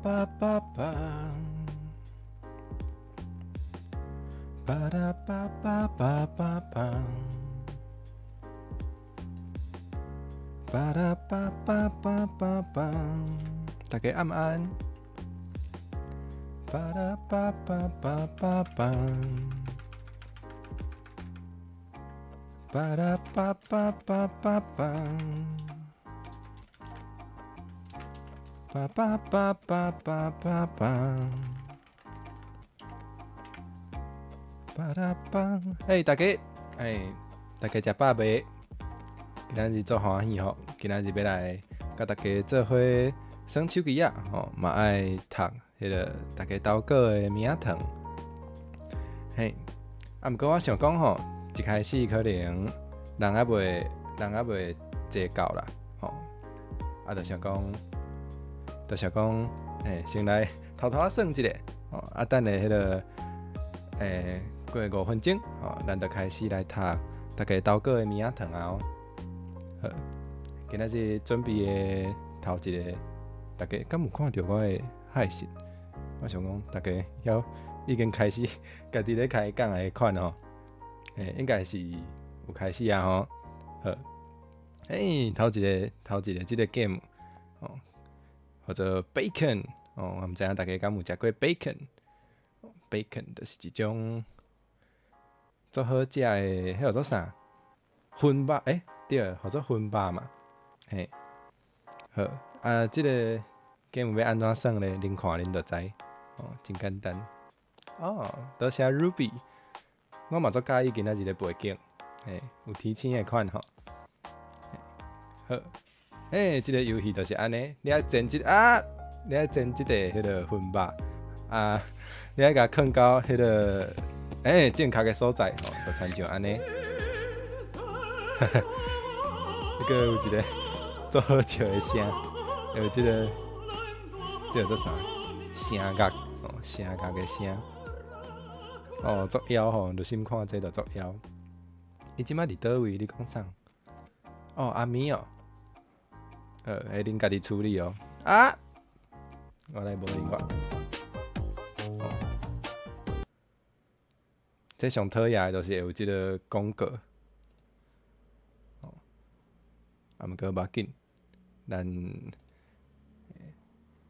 pa pa pa. Pa da pa pa pa pa pa. Pa da pa pa pa pa pa. 大家暗安。Pa da pa pa pa pa pa. Pa da pa pa pa pa pa. Pa pa pa pa pa pa pa. Pa da pa。嘿，大家，嘿，大家食飽未？今仔日足歡喜吼，今仔日欲來佮大家做伙耍手機仔吼，嘛愛讀彼个大家投稿的物仔糖。嘿，啊，毋過我想講吼，一開始可能人猶未坐夠啦，吼，啊，就想講，欸，先來偷偷仔耍一下，吼，啊，等下彼个，欸，過5分鐘，吼，咱就開始來讀大家投稿的物仔糖啊哦。好，今仔日準備的頭一个，大家敢有看著我的海信？我想講，大家曉已經開始家己咧開講的款吼，欸，應該是有開始啊吼。好，欸，頭一個這个 game 哦，叫做 Bacon 哦，我毋知影大家敢有食過 bacon？Bacon 就是一種足好食的，彼叫做啥？熏肉，欸，對，叫做熏肉嘛，嘿，好，啊，這个 game 欲按怎耍咧？恁看恁就知，哦，真簡單。哦，多謝 Ruby，我嘛足佮意今仔日的背景，嘿，有天星的款吼。好，欸，這个遊戲就是按呢，你愛煎這个彼个熏肉，啊，你愛共囥到彼个，欸，正確的所在吼，就親像按呢。哈哈，彼个有一个足好笑的聲，有這个，這叫做啥？聲樂哦，聲樂的聲。哦，足枵吼，熱心看這就足枵。伊這擺佇佗位？你講啥？哦，阿咪哦，彼恁家己處理哦。啊！我來無理我。哦，這上討厭的就是會有這个廣告。哦，啊，毋過無要緊，咱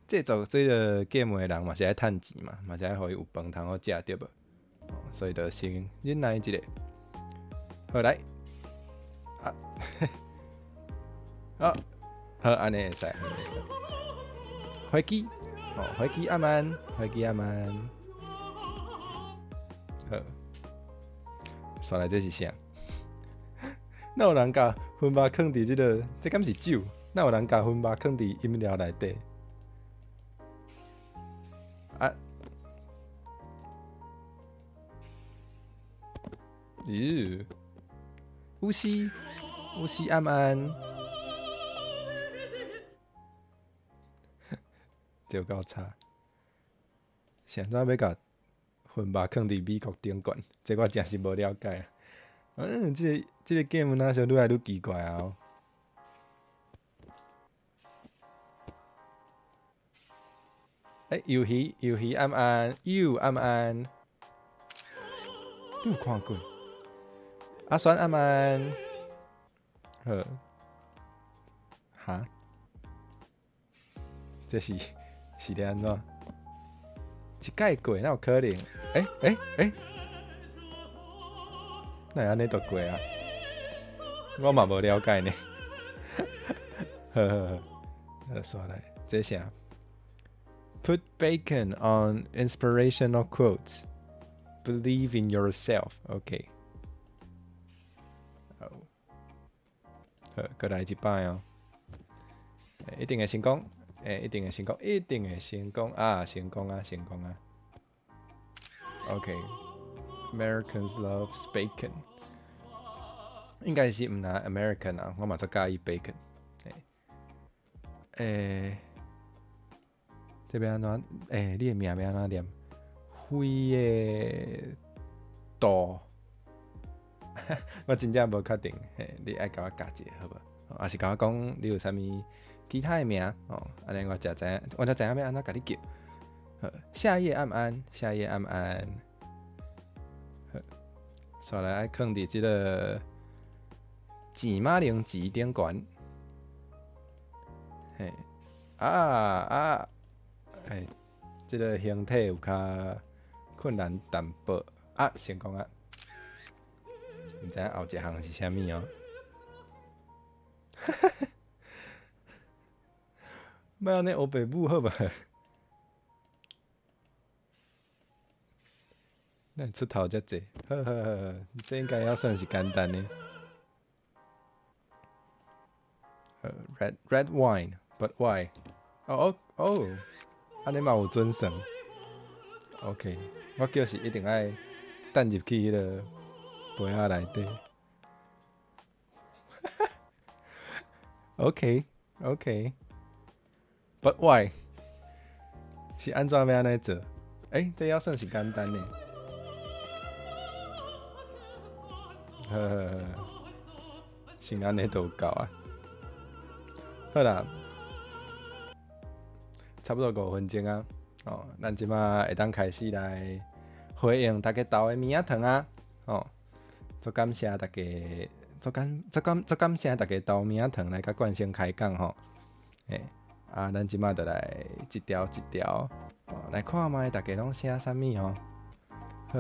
製作這个 game 的人嘛是愛趁錢嘛，嘛是愛予伊有飯通好食對無？所以就先忍耐一下。好來，啊，好，好，按呢會使，按呢會使。火機，哦，火機阿曼，火機阿曼。好，煞來這是啥？哪有人共熏肉囥佇這个？這敢是酒？哪有人共熏肉囥佇飲料內底？啊！咦，烏西，烏西暗安，這有夠差！是按怎欲共熏肉囥佇美國頂懸？這我真是無了解。嗯，這个 game 若是愈來愈奇怪啊！欸，魷魚，魷魚暗安，又暗安，你有看過？阿酸暗安，好，哈？這是咧按怎？一擺過，哪有可能？欸欸欸！哪會按呢就過啊？我嘛無了解呢。好好好，好，煞來，這啥？Put bacon on inspirational quotes. Believe in yourself. OK. 好，好，閣來一擺哦。一定會成功，欸，一定會成功，一定會成功啊！成功啊！成功啊！OK. Americans love bacon. 應該是毋但 American 啊，我嘛足佮意 bacon。欸，這欲按怎？欸，你的名欲按怎念？輝的度，我真正無確定，嘿，你愛共我教一下好無？抑是共我講你有啥物其他的名哦，按呢我才知影，我才知影欲按怎共你叫。好，夏夜暗安，夏夜暗安。好，煞來愛囥佇這个錢馬零錢頂懸。嘿，啊啊，嘿，這个形體有較困難淡薄啊，成功啊！毋知影後一項是啥物哦。哈哈哈！莫按呢烏白舞好無？咱出頭遮濟，好好好，這應該猶算是簡單的。Red wine，but why？哦哦哦，按呢嘛有準算。OK，我叫是一定愛擲入去彼个杯仔內底。OK，OK，but why？是按怎欲按呢做？欸，這猶算是簡單的。好好好，先按呢就有夠啊。好啦，差不多5分鐘啊。哦，咱這馬會當開始來回應大家投的物仔糖啊。哦，足感謝大家，足感足感足感謝大家投物仔糖來佮冠生開講吼。欸，啊，咱這馬就來一條一條，哦，來看覓大家攏寫啥物吼。好，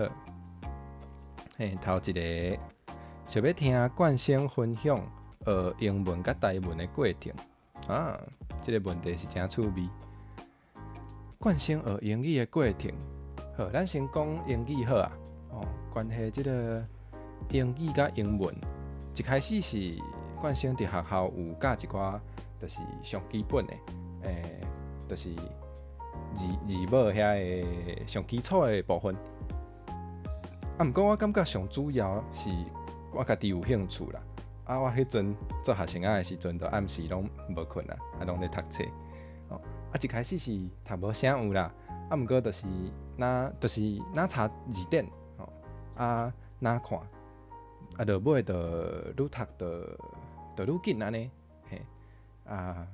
嘿，頭一个想欲聽冠生分享學英文佮台文的過程啊，這个問題是誠趣味。冠生學英語的過程，好，咱先講英語好啊。哦，關係這个英語佮英文，一開始是冠生佇學校有教一寡，就是上基本的，欸，就是字字母遐个上基礎的部分。啊，毋過我感覺上主要是我家己有興趣啦。啊，我彼陣做學生仔的時陣，就暗時攏無睏啊，啊，攏咧讀冊。哦，啊，一開始是讀無啥有啦，啊，毋過就是若就是若查字典，哦，啊，若看，啊，落尾就愈讀就就愈緊按呢，嘿，啊，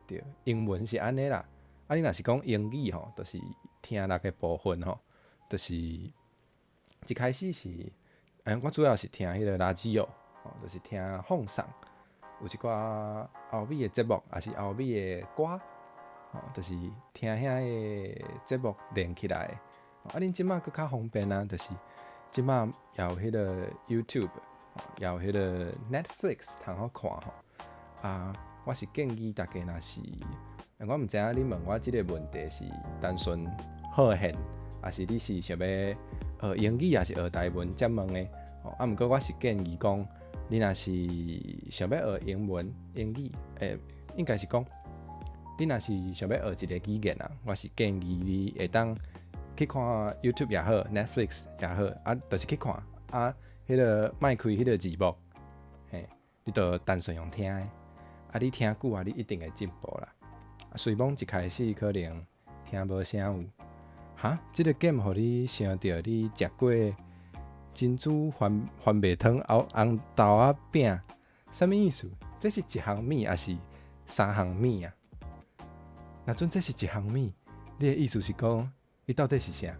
對，英文是按呢啦，啊，你若是講英語吼，就是聽力的部分吼，就是一開始是，欸，我主要是聽彼个ラジオ，哦，就是聽放送，有一寡歐美的節目，抑是歐美的歌，哦，就是聽遐个節目練起來。啊，恁這馬閣較方便啊，就是這馬也有彼个 YouTube，也有彼个 Netflix 通好看吼。啊，我是建議大家若是，我毋知影你問我這个問題是單純好閒，抑是你是想欲學英語，抑是學台文才問的？哦，啊，毋過我是建議講，你若是想欲學英文、英語，欸，應該是講，你若是想欲學一个語言啊，我是建議你會當去看 YouTube 也好，Netflix 也好，啊，就是去看，啊，彼个莫開彼个字幕，嘿，你就單純用聽的，啊，你聽久啊，你一定會進步啦。啊，雖罔一開始可能聽無啥有，哈，這个 game 予你想著你食過珍珠番番麥湯後紅豆仔餅，啥物意思？這是一項物，抑是三項物啊？若準這是一項物，你的意思是講，伊到底是啥？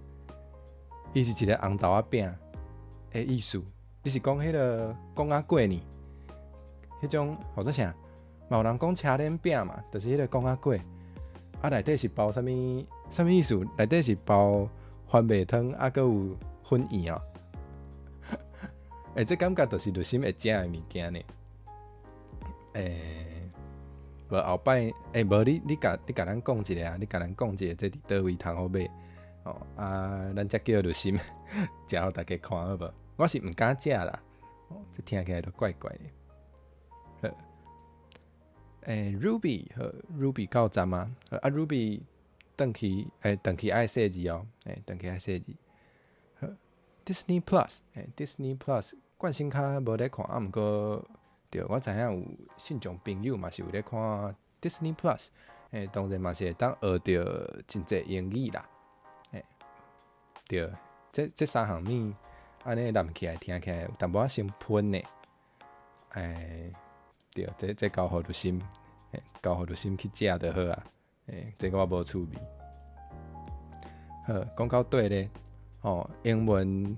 伊是一个紅豆仔餅的意思？你是講彼个廣仔粿呢？彼種號做啥？嘛有人講車輪餅嘛，就是彼个廣仔粿。啊，內底是包啥物？啥物意思？內底是包番麥湯，啊，閣有粉圓哦。欸，這感覺就是律心會食的物件呢。欸，無後擺，欸，無你你共你共咱講一下啊，你共咱講一下，這佇佗位通好買？哦，啊，咱才叫律心食予大家看好無？我是毋敢食啦，哦，這聽起來都怪怪的。好，欸，Ruby，好，Ruby 到站啊？啊，Ruby 轉去，欸，轉去愛細字哦，欸，轉去愛細字。好，Disney Plus，欸，Disney Plus，慣性較無咧看，啊，毋過，對，我知影有信眾朋友嘛是有咧看 Disney Plus，欸，當然嘛是會當學著真濟英語啦。欸，對，這這三項物按呢連起來聽起來有淡薄仔先噴呢。欸，對，這這交予律心，欸，交予律心去食就好啊。欸，這個我無趣味。好，講到底咧，吼，英文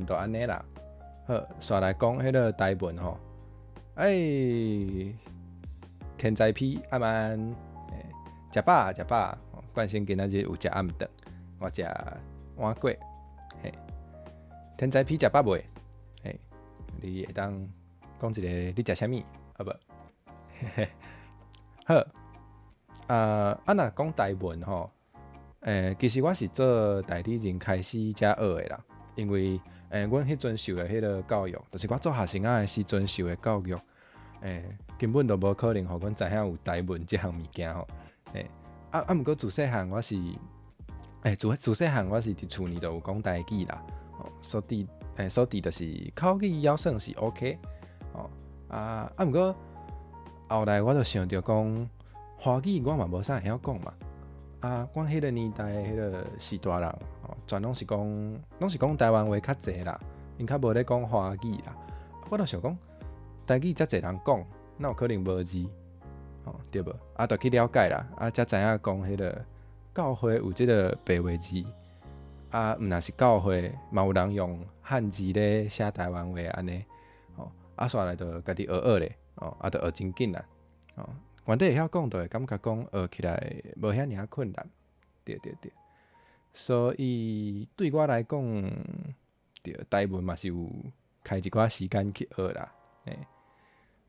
就按呢啦。好，煞來講彼個台文吼，欸，天災批暗安，欸，食飽食飽，冠生今仔日有食暗頓，我食碗粿，嘿，天災批食飽未？嘿，你會當講一个你食啥物，好無？好，啊，若講台文吼，欸，其實我是做代理人開始才學的啦，因為阮彼陣受的彼个教育，就是我做學生仔的時陣受的教育，欸，根本就無可能予阮知影有台文這項物件吼，欸，啊，毋過自細漢我是，欸，自細漢我是佇厝裡就有講台語啦，哦，所以就是口語猶算是 OK，哦，啊，毋過後來我就想著講，華語我嘛無啥會曉講嘛，啊，阮彼个年代彼个序大人，哦，全攏是講台灣話較濟啦，𪜶較無咧講華語啦。我就想講，台語遮濟人講，哪有可能無字？哦，對無？啊，就去了解啦，啊，才知影講彼个教會有這个白話字，啊，毋若是教會，嘛有人用漢字咧寫台灣話按呢，哦，啊，煞來就家己學學咧，哦，啊，就學真緊啦，哦。原底會曉講，就會感覺講學起來無遐爾仔困難，對對對。所以對我來講，對台文嘛是有開一寡時間去學啦，欸，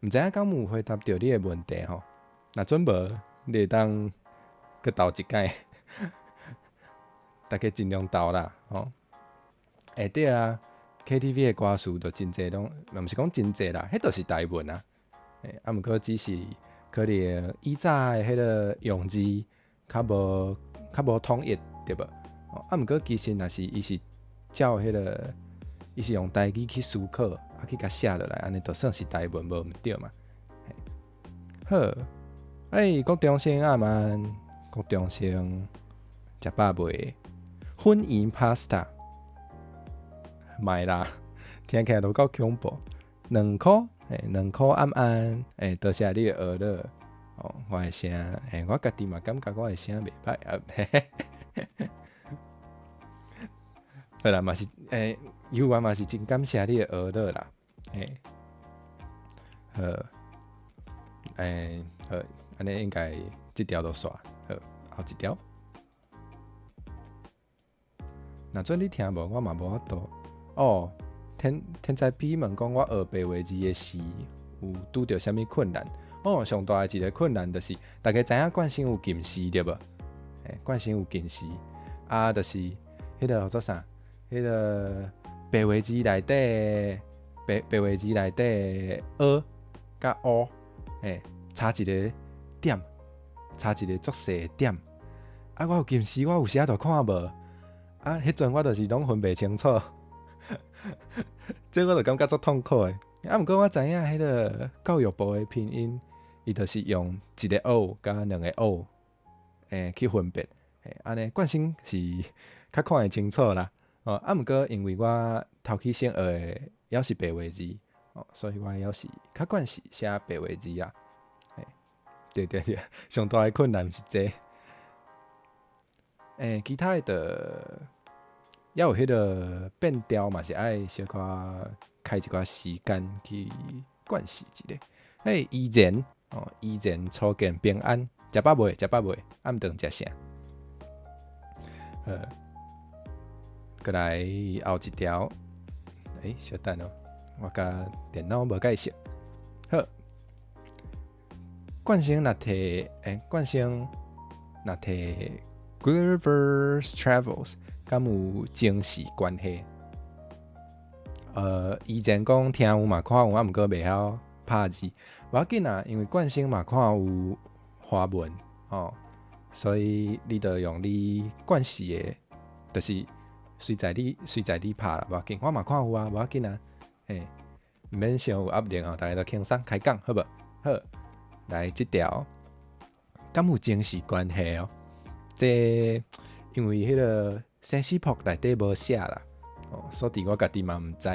毋知影敢有回答著你的問題吼？若準無，你會當閣投一擺，大家盡量投啦，吼。欸，對啊，KTV 的歌詞就真濟攏，嘛毋是講真濟啦，彼就是台文啊。欸，啊，毋過只是可能以早的彼个用字較無統一，對無？啊，毋過其實若是伊是照彼个，伊是用台語去思考，啊去共寫落來，按呢就算是台文無毋對嘛。好，欸，郭中生阿曼，郭中生食飽未？粉圓 pasta，莫啦，聽起來都夠恐怖。2箍，欸，2箍暗暗，欸，多謝你的呵咾。哦，我的聲，欸，我家己嘛感覺我的聲袂歹啊。好啦，嘛是，欸，有啊，嘛是真感謝你的呵咾啦。欸，好，欸，好，按呢應該這條就煞，好，後一條。若準你聽無，我嘛無法度。哦，天才比問講我學白話字的時有拄著啥物困難？哦，上大的一个困難就是，大家知影冠生有近視對無？欸，冠生有近視，啊，就是彼个叫做啥？彼个白話字內底，白話字內底 ㄜ 佮 ㅜ，欸，差一个點，差一个足細的點。啊，我有近視，我有時仔就看無。啊，彼陣我就是攏分袂清楚，這我就感覺足痛苦的。啊，毋過我知影彼个教育部的拼音，伊就是用一个 O 佮兩个 O，欸，去分別。欸，按呢冠生是較看會清楚啦。哦，啊，毋過因為我頭起先學的猶是白話字，哦，所以我猶是較慣勢寫白話字啊。欸，對對對，上大的困難是這個。欸，其他的就猶有彼个變調嘛，是愛小可開一寡時間去慣勢一下。欸，依然哦，依然初見平安，食飽未？食飽未？暗頓食啥？閣來後一條。欸，小等哦，我共電腦無蓋熟。好，冠生若提 Gulliver's Travels，敢有前世關係？以前講聽有嘛看有，啊，毋過袂曉拍字。無要緊啊，因為冠生嘛看有華文哦，所以你就用你慣勢的，就是隨在你拍啦，無要緊。我嘛看有啊，無要緊啊，欸，毋免傷有壓力吼，大家都輕鬆開講，好無？好，來這條，敢有前世關係哦？這因為彼个生死簿內底無寫啦，哦，所以我家己嘛毋知。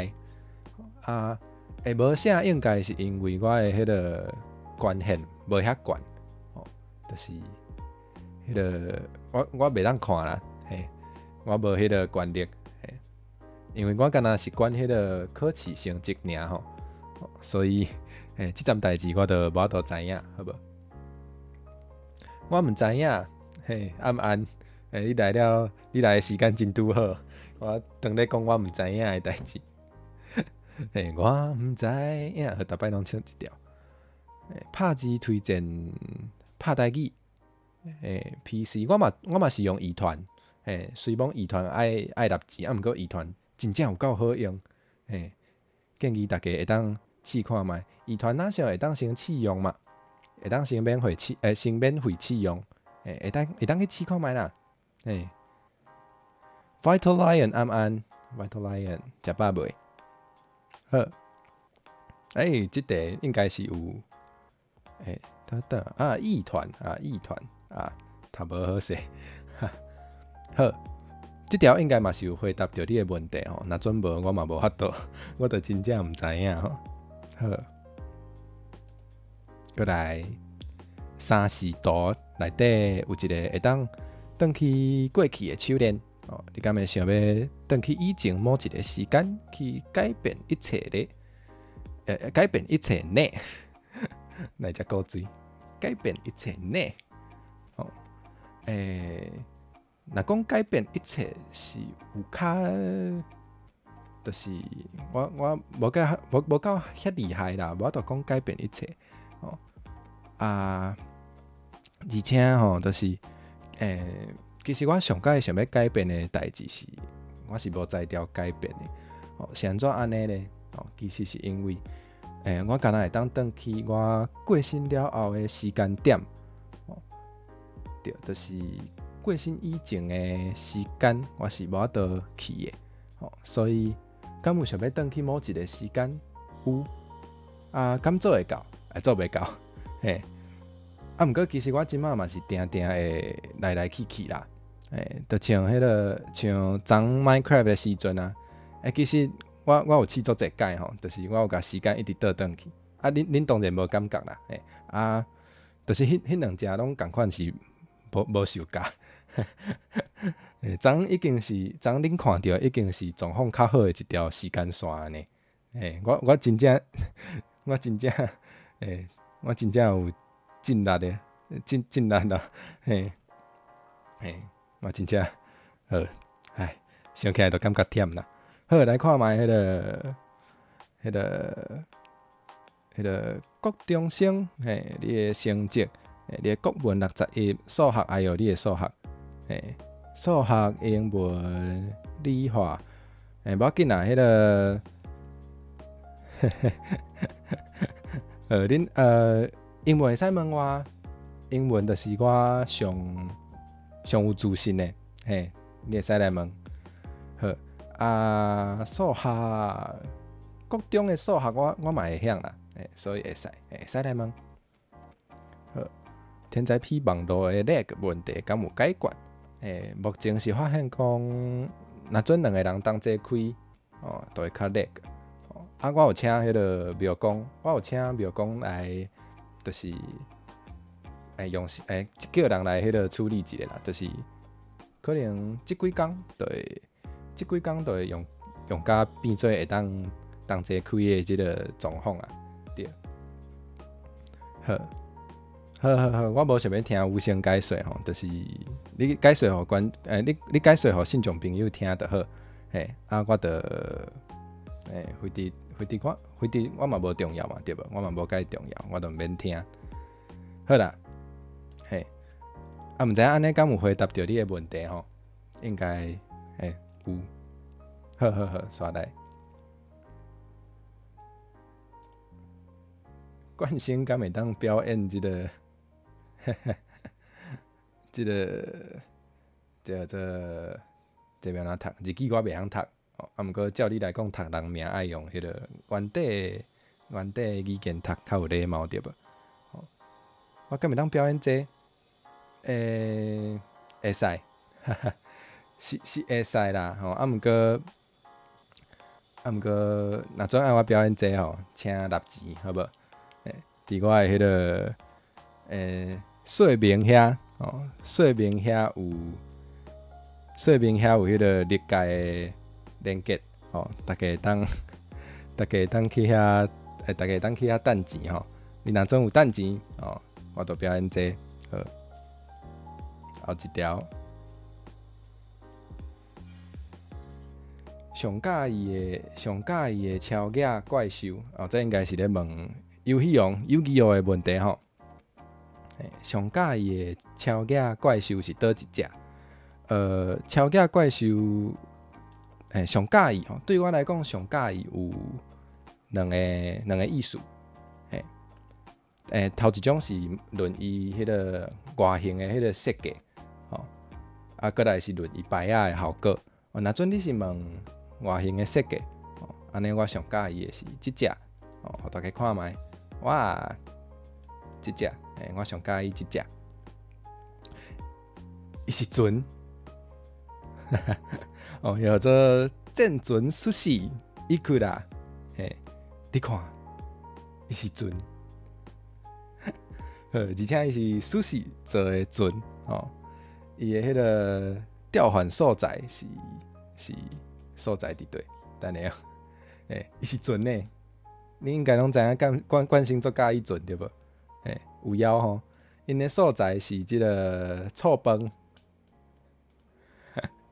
啊，會無寫應該是因為我的彼个權限無遐懸，就是彼个我袂當看啦，嘿，我無彼个權力，嘿，因為我敢若是管彼个考試成績爾吼，所以嘿，這層代誌我都無法度知影，好無？我毋知影，嘿，暗暗，欸，你來了，你來的時間真拄好，我當咧講我毋知影的代誌，嘿，我毋知影，逐擺攏唱一條。拍字推薦拍台語，欸，PC 我嘛是用藝團，嘿，雖罔藝團愛納錢，啊，毋過藝團真正有夠好用，嘿，建議大家會當試看覓。藝團若是會當先試用嘛，會當先免費試，欸，先免費試用，欸，會當去試看覓啦，嘿。Vital Lion 暗暗，Vital Lion 食飽未？好，欸，這題應該是有。欸，等等啊，藝團啊，藝團啊，讀無好勢，好，這條應該嘛是有回答著你的問題吼，若準無，我嘛無法度，我就真正毋知影吼。好，閣來三視圖內底有一个會當轉去過去的手鏈哦，你敢會想欲轉去以前某一个時間去改變一切咧？改變一切呢？來遮古錐，改變一切呢？哦，欸，若講改變一切是有較，就是我無夠遐厲害啦，無法度講改變一切哦。啊，而且吼，就是欸，其實我上蓋想欲改變的代誌是，我是無才調改變的。哦，是按怎按呢咧？哦，其實是因為，欸，我敢若會當轉去我過身了後的時間點，哦，對，就是過身以前的時間，我是無法度去的，哦，所以敢有想欲轉去某一个時間？有啊，敢做會到？會做袂到，嘿。啊，毋過其實我這馬嘛是定定會來來去去啦，欸，就像彼个像昨 Minecraft 的時陣啊，欸，其實我有試足濟擺吼，就是我有共時間一直倒轉去，啊，恁當然無感覺啦，欸，啊，就是彼兩隻攏仝款是無受教，欸，昨已經是昨恁看著已經是狀況較好的一條時間線呢，欸，我真正欸，我真正有盡力的，盡力啦，嘿，嘿，我真正好，唉，想起來就感覺忝啦。好，來看覓彼个國中生，嘿，你的成績，你的國文61，數學還有你的數學，嘿，數學、英文、理化，欸，無要緊啦，彼个，恁英文會使問我，英文就是我上上有自信的，嘿，你會使來問。好，啊，數學，國中的數學我嘛會曉啦，欸，所以會使來問。好，天才 P 網路的 lag 問題敢有解決？欸，目前是發現講，若準兩个人同齊開，哦，就會較 lag。啊，我有請彼个廟公，我有請廟公來，就是欸用欸叫人來彼个處理一下啦，就是可能這幾工就會，這幾工就會用甲變做會當同齊開的這个狀況啊，對。好，好好好，我無想欲聽有聲解說吼，就是你解說予觀，欸，你解說予信眾朋友聽就好，嘿，啊，我就欸，非佇我嘛無重要嘛，對無？我嘛無介重要，我就毋免聽。好啦，嘿，啊，毋知影按呢敢有回答著你的問題吼？應該嘿有。好好好，煞來。冠星敢會當表演這个？這个叫做這欲按怎讀？日語我袂曉讀，啊，毋過照理來講，讀人名愛用彼个原底語言讀較有禮貌對無？我敢會當表演這個？欸，會使，哈哈，是會使啦，吼，啊，毋過，若準愛我表演這個吼，請納錢，好無？欸，佇我的彼个，欸，說明遐哦，說明遐有，說明遐有彼个歷屆的連結哦，大家會當去遐趁錢吼。你若準有趁錢哦，我就表演這個。好，後一條。上佮意的超額怪獸哦，這應該是咧問遊戲王遊戯王的問題吼。上佮意的超額怪獸是佗一隻？超額怪獸，上佮意吼，對我來講上佮意有兩個意思。頭一種是論伊彼个外形的彼个設計，吼，啊，閣來是論伊牌仔的效果。哦，若準你是問外形的設計，哦，按呢我上佮意的是這隻，哦，予大家看覓，哇，這隻，我上佮意這隻，伊是船，哦，叫做戰船壽司いくら，你看，伊是船。好，而且伊是壽司做的船，哦，伊的彼个調換素材是所在佇佗？等下，伊是船呢，你應該攏知影，慣慣性足佮意船對無？有枵吼，𪜶的素材是這个醋飯，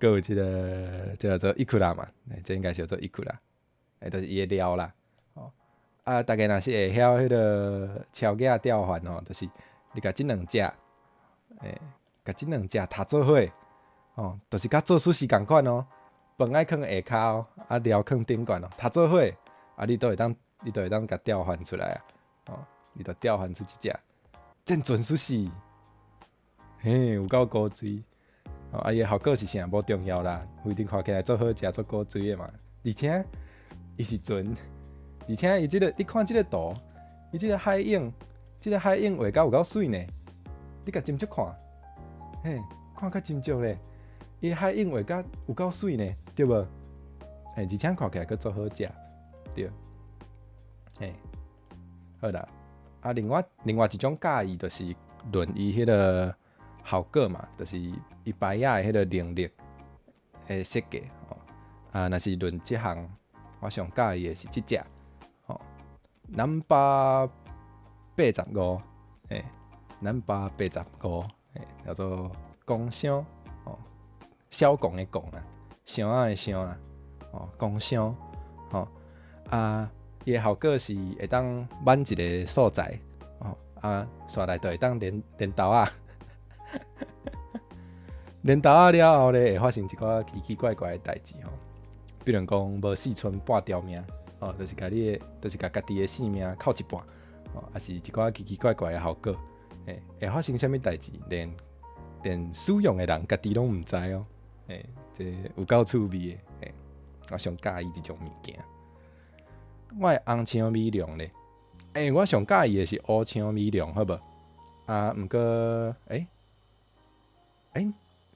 閣有這个叫做いくら嘛，這應該是叫做いくら，就是伊的料啦。啊，大家若是會曉彼个超額調換吼，就是你共這兩隻，共這兩隻疊做伙，吼，就是佮做壽司仝款哦。飯愛囥下跤哦，啊料囥頂懸哦，疊做伙，啊你就會當共調換出來啊，哦，你就調換出一隻戰船壽司，嘿，有夠古錐，哦，啊伊的效果是啥無重要啦，反正看起來足好食、足古錐的嘛，而且伊是船。而且伊這个，你看這个圖，伊這个海影，這个海影畫甲有夠媠呢。你共斟酌看，嘿，看較斟酌咧，伊海影畫甲有夠媠呢，對無？而且看起來閣足好食，對。嘿，好啦，啊，另外一種佮意就是論伊彼个效果嘛，就是伊牌仔的彼个能力的設計吼。啊，若是論這項，我上佮意的是這隻。Number 85，Number 85，叫做公箱，哦，小公的公啊，箱仔的箱啊，哦，公箱，吼，啊，伊的效果是會當滿一个素材，哦，啊，煞來就會當連連豆仔，連豆仔了後咧，會發生一寡奇奇怪怪的代誌吼，比如講無四春半條命。哦，就是共家己的性命扣一半，哦，抑是一寡奇奇怪怪的效果，會發生啥物代誌，連使用的人家己攏毋知哦，這有夠趣味的，我上佮意這種物件。我的紅薔米龍咧，我上佮意的是烏薔米龍，好無？啊，毋過，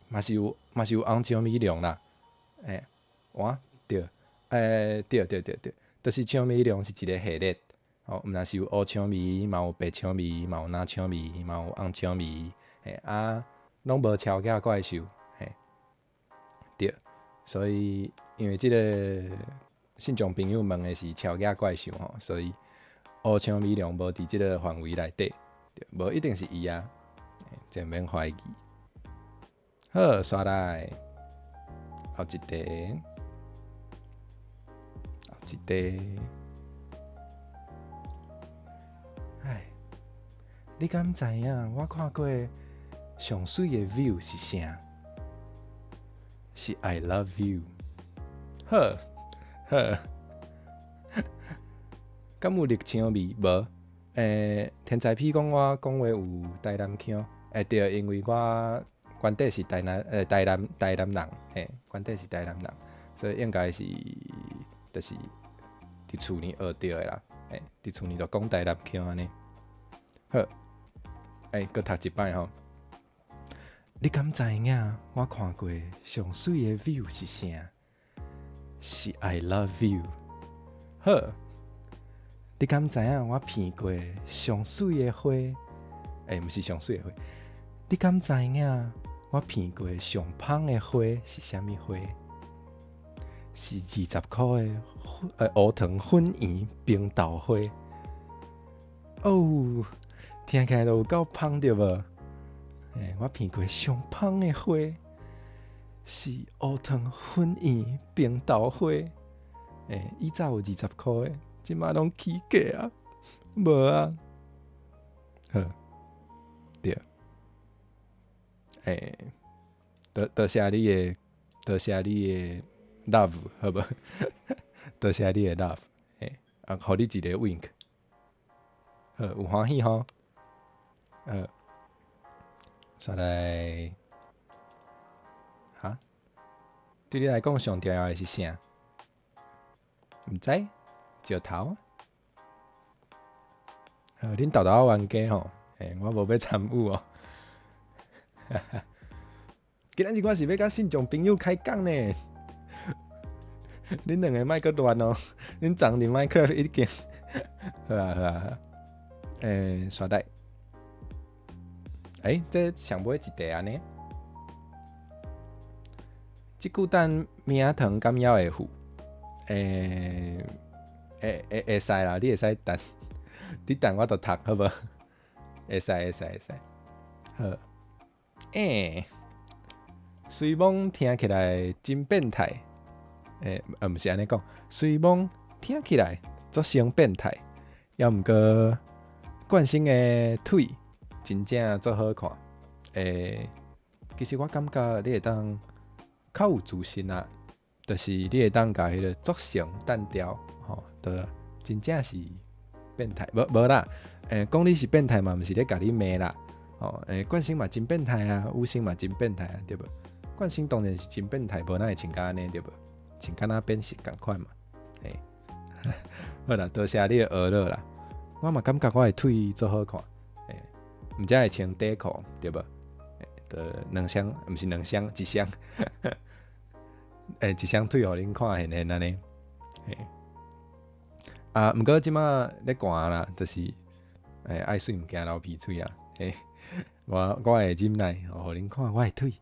嘛是有紅薔米龍啦，哇，對，對對對對。就是薔米龍是一个系列，哦，毋但是有烏薔米，嘛有白薔米，嘛有藍薔米，嘛有紅薔米，嘿啊，攏無超額怪獸，嘿，對，所以因為這个信眾朋友問的是超額怪獸吼，所以烏薔米龍無佇這个範圍內底，無一定是伊啊，這免懷疑。好，煞來後一題。一題，唉，你敢知影？我看過上媠的 view 是啥？是 I love you。好，好，敢有綠薔味無？天才屁講我講話有台南腔，對，因為我原底是台南人，嘿，原底是台南人，所以應該是。就是佇厝裡學著的啦，佇厝裡就講台南腔按呢。好，閣讀一擺吼。你敢知影？我看過上媠的 view 是啥？是 I love you。好，你敢知影？我鼻過上媠的花，欸，毋是上媠的花。你敢知影我闻過上芳的花是啥物花？是20箍的烏糖粉圓冰豆花。哦，聽起來就有夠芳對無？欸，我聞過上芳的花是烏糖粉圓冰豆花。欸，以前有20箍的，這馬攏起價啊，無啊。好，對。欸，多謝你的，多謝你的 love，好無？多謝你的 love，欸，啊，予你一个 wink，好，有歡喜吼？煞來，哈？對你來講上重要的是啥？毋知？石頭？好，恁豆豆冤家吼，欸，我無欲參與哦。今仔日我是欲佮信眾朋友開講呢，恁兩个莫閣亂哦，恁昨佇 Minecraft 已經，好啊好啊好，欸，煞來，欸，這上尾一題按呢？這久等明仔糖敢猶會付？欸，會使啦，你會使等，你等我就讀好無？會使會使會使，好，欸。雖罔聽起來真變態，欸，毋是按呢講，雖罔聽起來足成變態，猶毋過冠生的腿真正足好看。欸，其實我感覺你會當較有自信啊，就是你會當共彼个足成單調，吼，就真正是變態，無無啦，欸，講你是變態嘛，毋是咧共你罵啦，吼，欸，冠生嘛真變態啊，宇生嘛真變態啊，對無？冠生當然是真變態，無哪會穿甲按呢對無？穿敢若變色仝款嘛，欸，好啦，多謝你的呵咾啦。我嘛感覺我的腿足好看，欸，毋才會穿短褲對無？欸，就兩雙，毋是兩雙，一雙，欸，一雙腿予恁看現現按呢，欸，啊，毋過這馬咧寒啦，就是，欸，愛媠毋驚流鼻水啊，欸，我會忍耐，予恁看我的腿。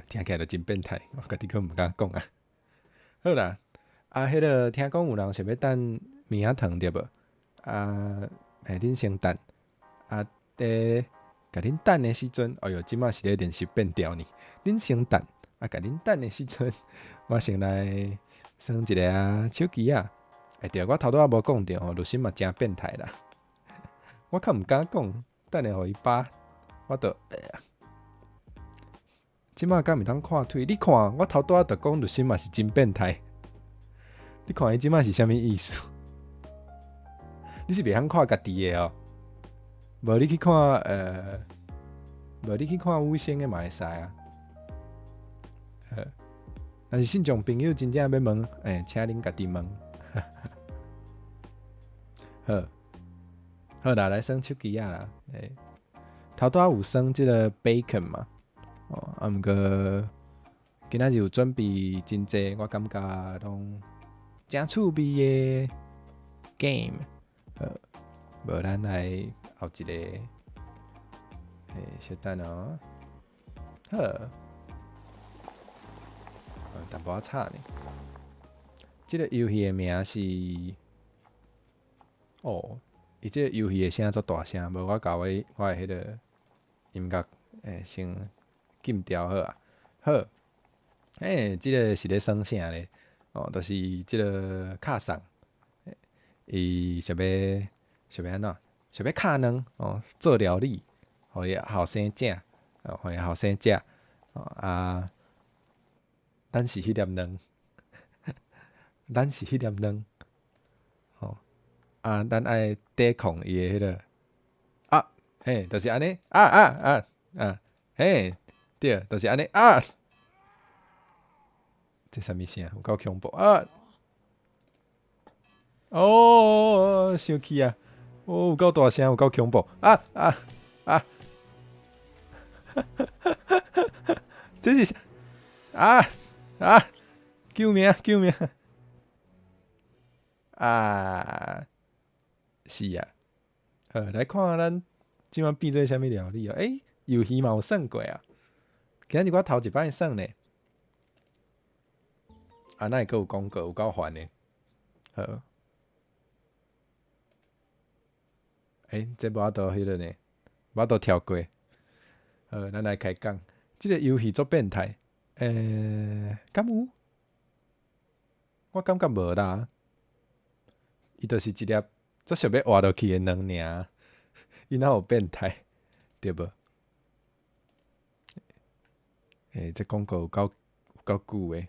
聽起來就真變態，我家己閣毋敢講啊。好啦，啊，彼个聽講有人想欲等棉仔糖對無？啊，欸，恁先等，啊，佇共恁等的時陣，哎喲，這馬是咧練習變調呢。恁先等，啊，共恁等的時陣，我先來耍一下啊手機仔。欸，對，我頭拄仔無講著吼，律師嘛誠變態啦。我較毋敢講，等下予伊扒，我就。這馬敢會當看腿？你看，我頭拄仔就講律師嘛是真變態。你看伊這馬是啥物意思？你是袂曉看家己的哦？無你去看，無你去看宇生的嘛會使啊。但是信眾朋友真正欲問，欸，請恁家己問。好，好啦，來耍手機仔啦。欸，頭拄仔有耍這个 bacon 嘛？哦，啊，毋過今仔日有準備真濟，我感覺攏誠趣味的 game。無咱來後一個，欸，小等哦。好，淡薄仔吵呢。這个遊戲的名是，哦，伊這个遊戲的聲足大聲，無我共我的彼个音樂欸先禁掉好啊。好，欸，這个是咧耍啥咧？哦，就是這个敲送，伊想欲按怎？想欲敲卵哦，做料理，予伊後生食，哦，予伊後生食，哦啊，咱是彼粒卵，咱是彼粒卵，哦，啊，咱愛抵抗伊的彼个，啊，嘿，就是按呢，啊啊啊啊，嘿，對，就是按呢，啊，這啥物聲？有夠恐怖啊！哦，生氣啊！哦，有夠大聲，有夠恐怖！啊啊啊！這是啊啊！救命！救命！啊，是啊，好，來看咱這擺變做啥物料理啊？欸，魷魚嘛有算過啊？今日我頭一擺算呢。啊，哪會閣有廣告？有夠煩的。好。欸，這無法度彼個呢，無法度跳過。好，咱來開講。這个遊戲足變態。欸，敢有？我感覺無啦。伊就是一粒足俗欲活落去的卵爾，伊哪有變態？對無？欸，這廣告有夠久的。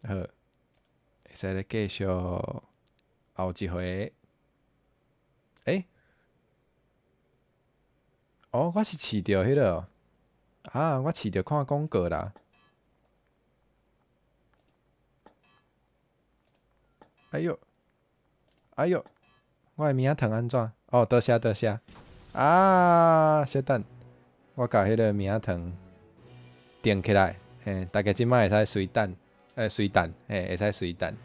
好，會使來繼續後一回。欸？哦，我是試著彼个，啊，我試著看廣告啦。哎喲，哎喲，我的物仔糖按怎？哦，多謝多謝。啊，小等，我共彼个物仔糖訂起來，嘿，大家這擺會使隨等，隨等，嘿，會使隨等。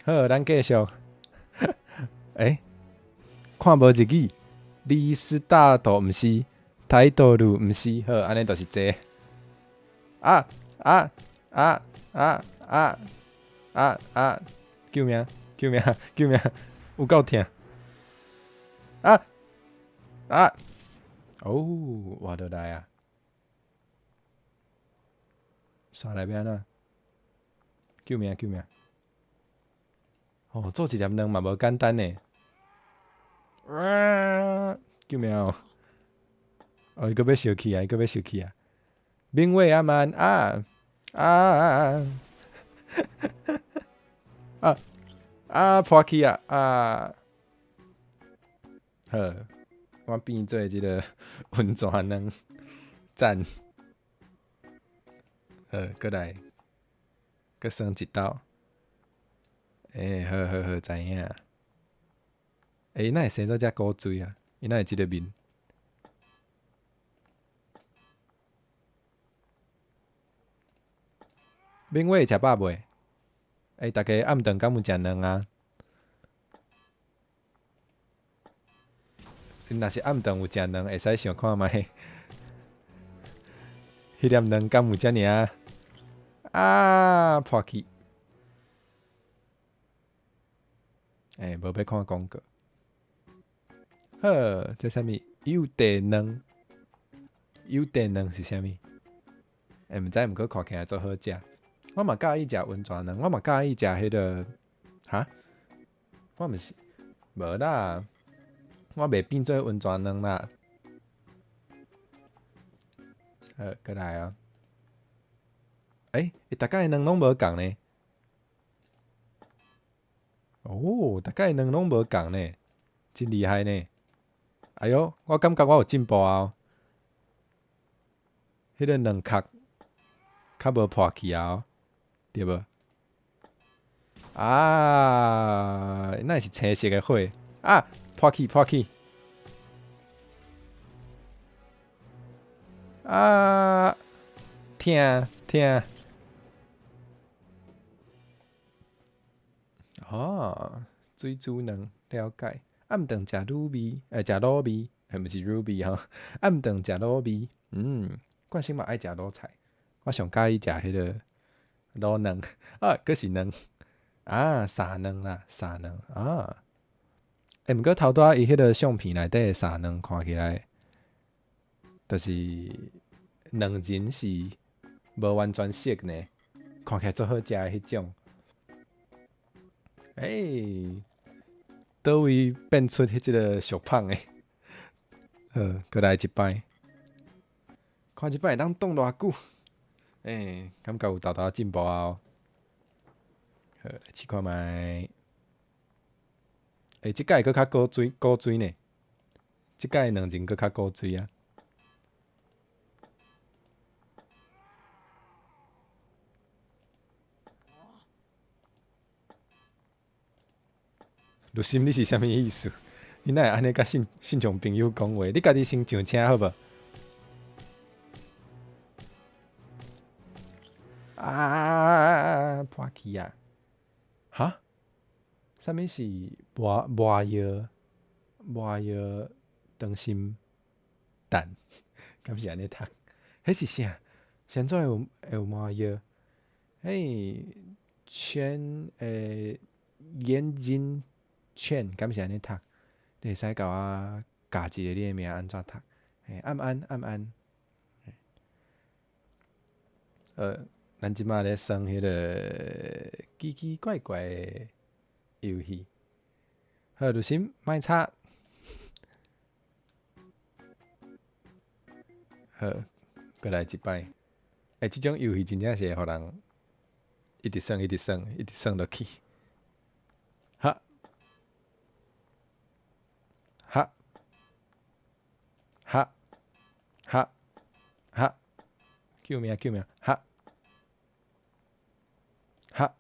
好，咱繼續。欸，看無日語，里斯大豆毋是，台豆乳毋是，好，按呢就是這個。啊啊啊啊啊啊啊！救命！救命！救命！有夠疼！啊啊！哦，活落來啊！煞來欲按怎？救命！救命！哦，做一粒卵嘛無簡單呢。啊！救命哦！哦，伊閣欲燒去啊！伊閣欲燒去啊！明偉阿曼啊啊啊啊啊！破去啊啊！好，我變做這个溫泉卵，讚。好，閣來，閣耍一道。欸，好好好，知影。欸，伊哪會生做遮古錐啊？伊哪會這个面？明偉食飽未？欸，大家暗頓敢有食卵啊？若是暗頓有食卵，會使想看覓？彼粒卵敢有遮爾啊？啊，破去！欸，無欲看廣告。好，這啥物？幼地卵？幼地卵是啥物？欸，毋知，毋過看起來足好食。我嘛佮意食溫泉卵，我嘛佮意食彼个，哈？我毋是，無啦，我袂變做溫泉卵啦。好，閣來哦。欸，逐家的卵攏無仝呢？哦，逐家的卵攏無仝呢，真厲害呢！哎喲，我感覺我有進步啊！彼个卵殼較無破去啊，對無？啊，哪會是青色的火？啊，破去破去！啊，疼疼！哦，水煮卵，了解。暗頓食滷味，欸，食滷味，欸，毋是 Ruby 吼。暗頓食滷味，慣性嘛愛食滷菜。我上佮意食彼个滷卵，啊，閣是卵，啊，沙卵啦，沙卵啊。欸，毋過頭拄仔伊彼个相片內底的沙卵看起來，就是卵仁是無完全熟呢，看起來足好食的彼種。欸，佗位變出彼這个俗胖的？好，閣來一擺，看這擺會當擋偌久？欸，感覺有沓沓進步啊！好，來試看覓。欸，這擺閣較古錐古錐呢？這擺卵仁閣較古錐啊！律心，你是啥物意思？你哪會按呢共信信眾朋友講話？你家己先上車好無？啊！破去啊！哈？啥物是磨磨藥？麻藥當心蛋，敢是按呢讀？彼是啥？是按怎會有麻藥？嘿，圈眼睛圈，敢是按呢讀？你會使共我教一下你的名按怎讀？嘿，暗安暗安。咱這擺咧耍彼个奇奇怪怪的遊戲。好，女神莫吵。好，閣來一擺。欸，這種遊戲真正是會予人一直耍，一直耍，一直耍落去。哈，哈，哈，哈，哈，救命！救命！哈，哈，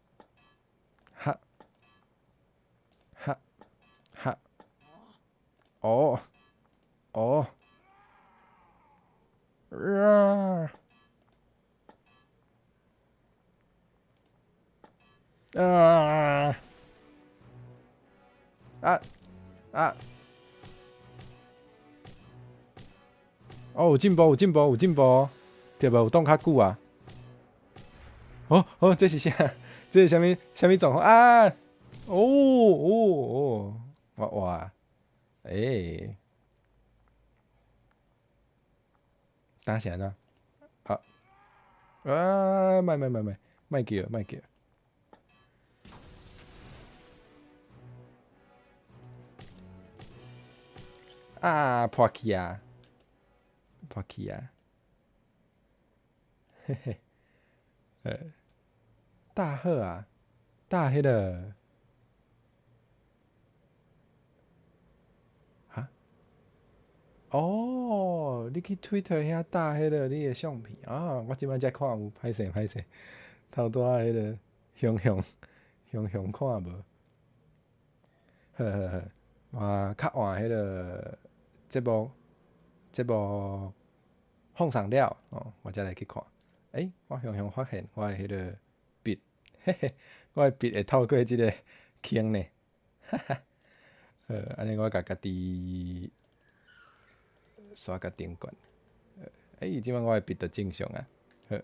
哈，哈，哈，哦，哦，啊！啊！啊！啊！哦，有進步，有進步，有進步，對無？有擋較久啊！哦哦，這是啥？這是啥物？啥物狀況啊？哦哦哦！哇哇！欸！打啥呢？啊！啊！莫莫莫莫，莫叫，莫叫！啊！破去啊！破去啊！嘿嘿，大鶴啊，大彼个，哈？哦，你去 Twitter 遐打彼个你的相片啊！我這擺才看有，歹勢歹勢，頭拄仔彼个雄雄雄雄看無。好好好，我較晚彼个節目放送了，哦，我才來去看。欸，我雄雄發現我的彼个筆，嘿嘿，我的筆會透過這个坑呢，哈哈。好，按呢我共家己刷較頂懸。欸，這擺我的筆就正常啊。好，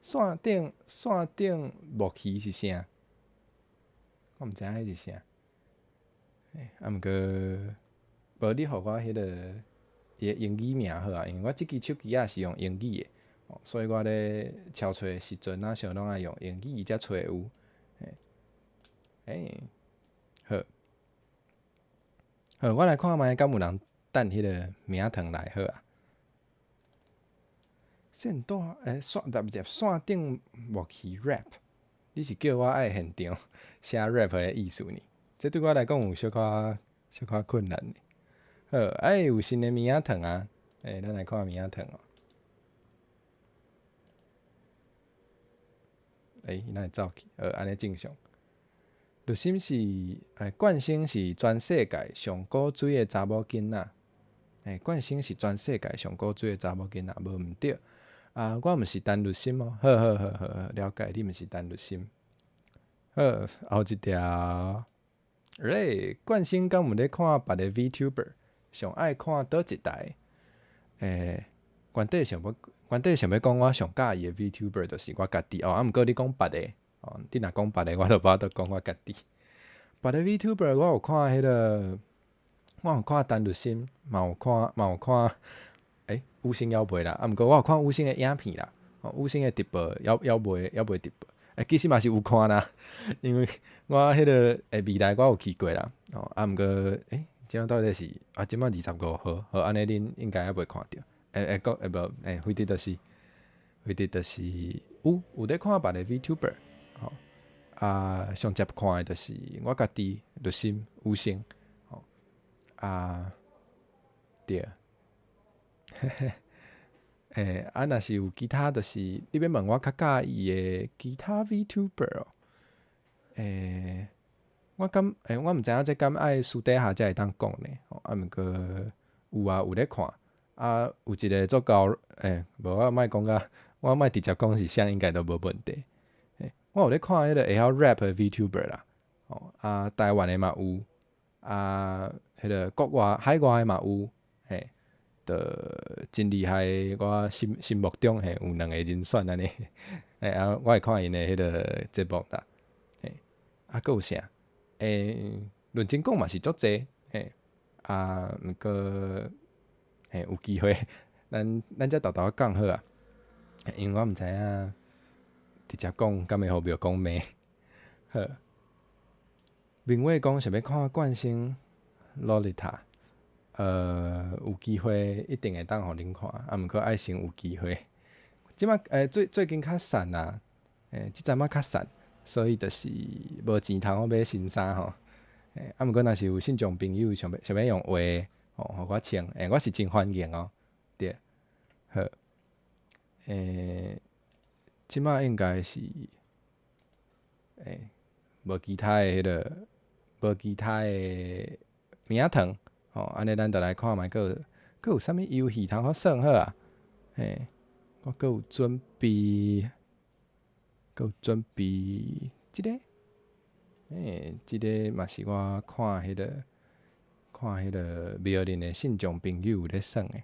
線頂墨魚是啥？我毋知影彼是啥。欸，啊，毋過無你予我彼个伊的英語名好啊，因為我這支手機仔是用英語的，所以我咧敲揣的時陣啊，啥攏愛用英語才揣有。欸，好，好，我來看覓敢有人等彼个名糖來好啊。線帶欸，線不對，線頂墨魚 rap，你是叫我愛現場寫 rap 的意思呢？這對我來講有小可困難呢。好，欸，有新的物仔糖啊！欸，咱來看物仔糖哦。欸，伊哪會走去？按呢正常。綠心是欸，冠星是全世界上古錐的查某囡仔。欸，冠星是全世界上古錐的查某囡仔，無毋對。啊，我毋是陳綠心哦。好好好好好，了解，你毋是陳綠心。好，後一條。欸，冠星敢有咧看別个 VTuber？上愛看佗一台？欸，原底想欲講我上佮意的 VTuber 就是我家己哦。啊，毋過你講別个，哦，你若講別个，我就無法度講我家己。別个 VTuber 我有看彼个，我有看陳綠心，嘛有看，欸，五星猶未啦。啊，毋過我有看五星的影片啦，哦，五星的直播，猶未直播。欸，其實嘛是有看啦，因為我彼个未來我有去過啦。哦，啊，毋過，欸，這擺到底是啊？這擺25號，好，按呢恁應該猶未看著。會會講會無？欸，非得就是有咧看別个 VTuber，吼啊，上捷看的就是我家己綠心五星，吼啊，對，嘿嘿，欸，啊，若是有其他，就是你欲問我較佮意的其他 VTuber 哦，欸，我感欸，我毋知影這敢愛私底下才會當講呢，吼啊，毋過有啊，有咧看，啊，有一個足夠，欸，無我莫講甲，我莫直接講是啥，應該都無問題。欸，我有咧看彼個會曉 rap 的 VTuber 啦，吼啊，台灣的嘛有，啊，彼彼个國外海外的嘛有，嘿，就真厲害。我心目中嘿有兩個人選按呢，嘿啊，我會看𪜶的彼個節目啦，嘿，啊，閣有啥？欸，論真講嘛是足濟，嘿，啊，毋過嘿有機會，咱才沓沓仔講好啊，因為我毋知影直接講敢會予廟公罵，好。明偉講想欲看慣性洛麗塔，有機會一定會當予恁看，啊，毋過愛先有機會。這擺最近較散啊，這陣仔較散，所以就是無錢通好買新衫吼。啊，毋過若是有信眾朋友想欲用畫，吼，予我穿，我是真歡迎哦。對，好。這擺應該是，無其他的彼個，無其他的物仔糖，吼，按呢咱就來看覓閣有啥物遊戲通好耍好啊？嘿，我閣有準備，閣有準備這個，欸，這個嘛是我看彼個廟裡的信眾朋友有咧耍的。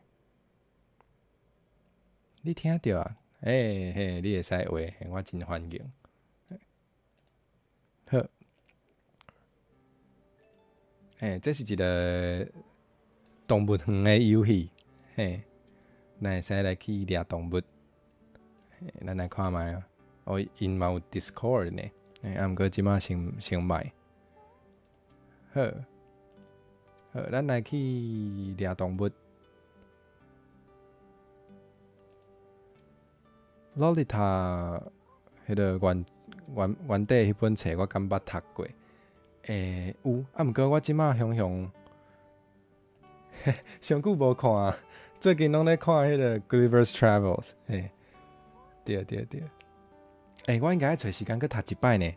你聽著啊？欸嘿，你會使畫，我真歡迎。好，欸，這是一個動物園的遊戲，嘿，咱會使來去掠動物。咱來看覓啊？哦，𪜶嘛有 Discord 呢，欸，啊，毋過這擺先莫。好，好，咱來去掠動物。洛麗塔，彼個原底彼本冊我敢捌讀過？欸，有，啊，毋過我這擺雄雄，上久無看，最近攏咧看彼個《Gulliver's Travels》，嘿，對對對。欸，我應該愛揣時間閣讀一擺呢。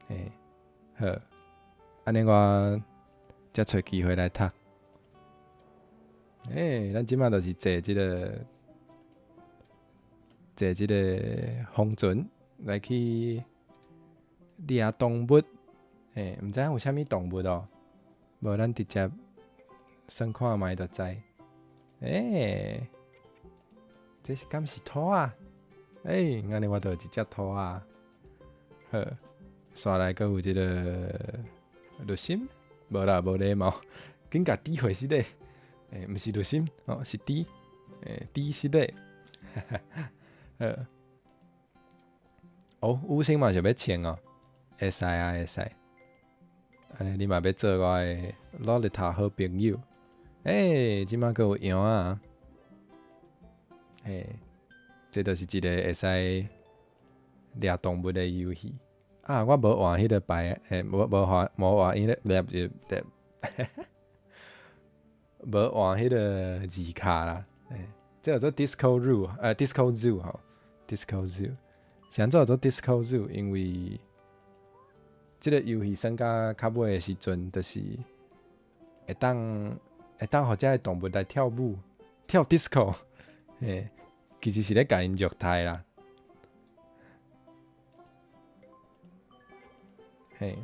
欸，好，按呢我才揣機會來讀。欸，咱這擺就是坐這個風船來去掠動物。欸，毋知影有啥物動物哦？無，咱直接算看覓就知。欸，這是敢是兔仔？欸，按呢我就有一隻兔仔。好，紲來閣有這個綠心，無啦，無禮貌，緊共豬回失禮。欸，毋是綠心，哦，是豬，欸，豬失禮。好，哦，五星嘛想欲穿哦，會使啊，會使。按呢你嘛欲做我的洛麗塔好朋友？欸，這擺閣有羊仔。嘿，這就是一個會使掠動物的遊戲。啊，我無換彼個牌，欸，無換彼個，不，無換彼個字卡啦。欸，這叫做 Disco Zoo，Disco Zoo 吼，Disco Zoo。是按怎叫做 Disco Zoo？因為這個遊戲耍甲較尾的時陣，就是會當予這个動物來跳舞，跳 disco，嘿，其實是咧共𪜶虐待啦。嘿，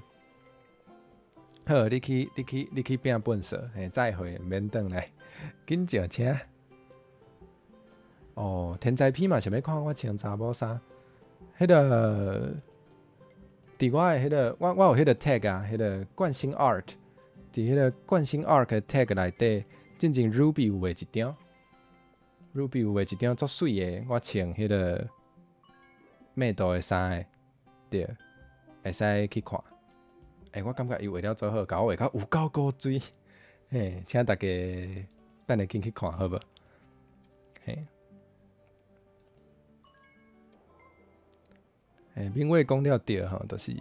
好，你去變糞掃，嘿，再會，毋免轉來，緊上車。哦，天災片嘛，想欲看我穿查某衫，彼個佇我的彼個，我有彼個 tag 啊，彼個慣性 art，佇彼個慣性 art 的 tag 內底，進前 Ruby 有畫一張，Ruby 有畫一張足媠的，我穿彼個 metal 的衫的，對，會使去看。欸，我感覺伊畫了足好，共我畫甲有夠古錐，嘿，請大家等下緊去看好無？嘿。欸，明偉講了對吼，就是，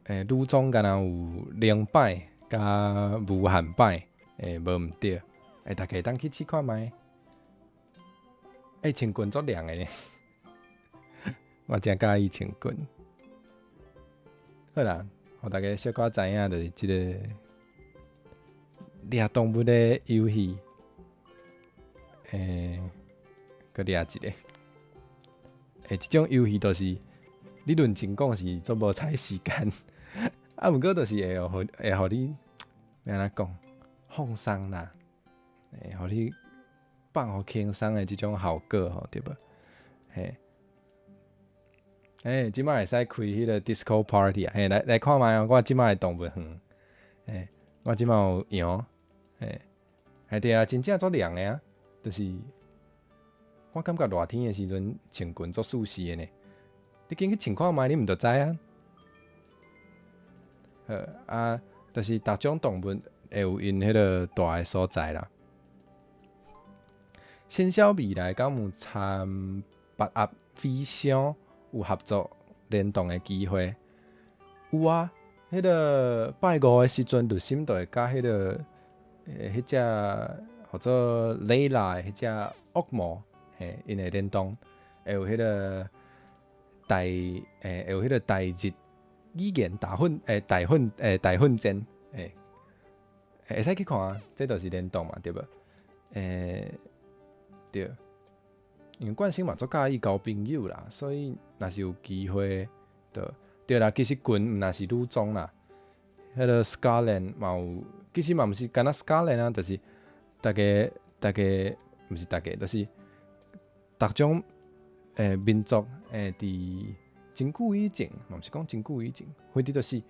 欸，女裝敢若有零擺佮無限擺，欸，無毋對，欸，大家會當去試看覓。欸，穿裙足靚的呢，我誠佮意穿裙。好啦，予大家小可知影，就是這个掠動物的遊戲，欸，閣掠一个。欸，這種遊戲就是你論真講是足無彩時間，啊，毋過就是會予你欲按怎講，放鬆啦，欸，予你放予輕鬆的這種效果吼，對無？嘿，欸，這擺會使開彼個 disco party 啊！嘿，來來看覓哦，我這擺的動物園，欸，我這擺有羊，嘿，嘿對啊，真正足涼的啊，就是我感覺熱天的時陣穿裙足舒適的呢。你緊去穿看覓，你毋就知啊？好啊，就是逐種動物會有𪜶彼個蹛的所在啦。新小未來敢有參八鴨飛翔有合作聯動的機會？有啊，彼個拜五的時陣，綠心就會佮彼個彼隻號做雷拉的彼隻惡魔，嘿，𪜶會聯動，會有彼個大欸，會有彼個大日語言大奮欸大奮欸大奮戰，欸，會使去看啊，這就是聯動嘛，對無？欸，對，因為冠生嘛足佮意交朋友啦，所以若是有機會，就對啦。其實裙毋若是女裝啦，彼個 Scotland 嘛有，其實嘛毋是干焦 Scotland 啊，就是逐家逐家毋是逐家，就是逐種民族佇真久以前，嘛毋是講真久以前，反正就是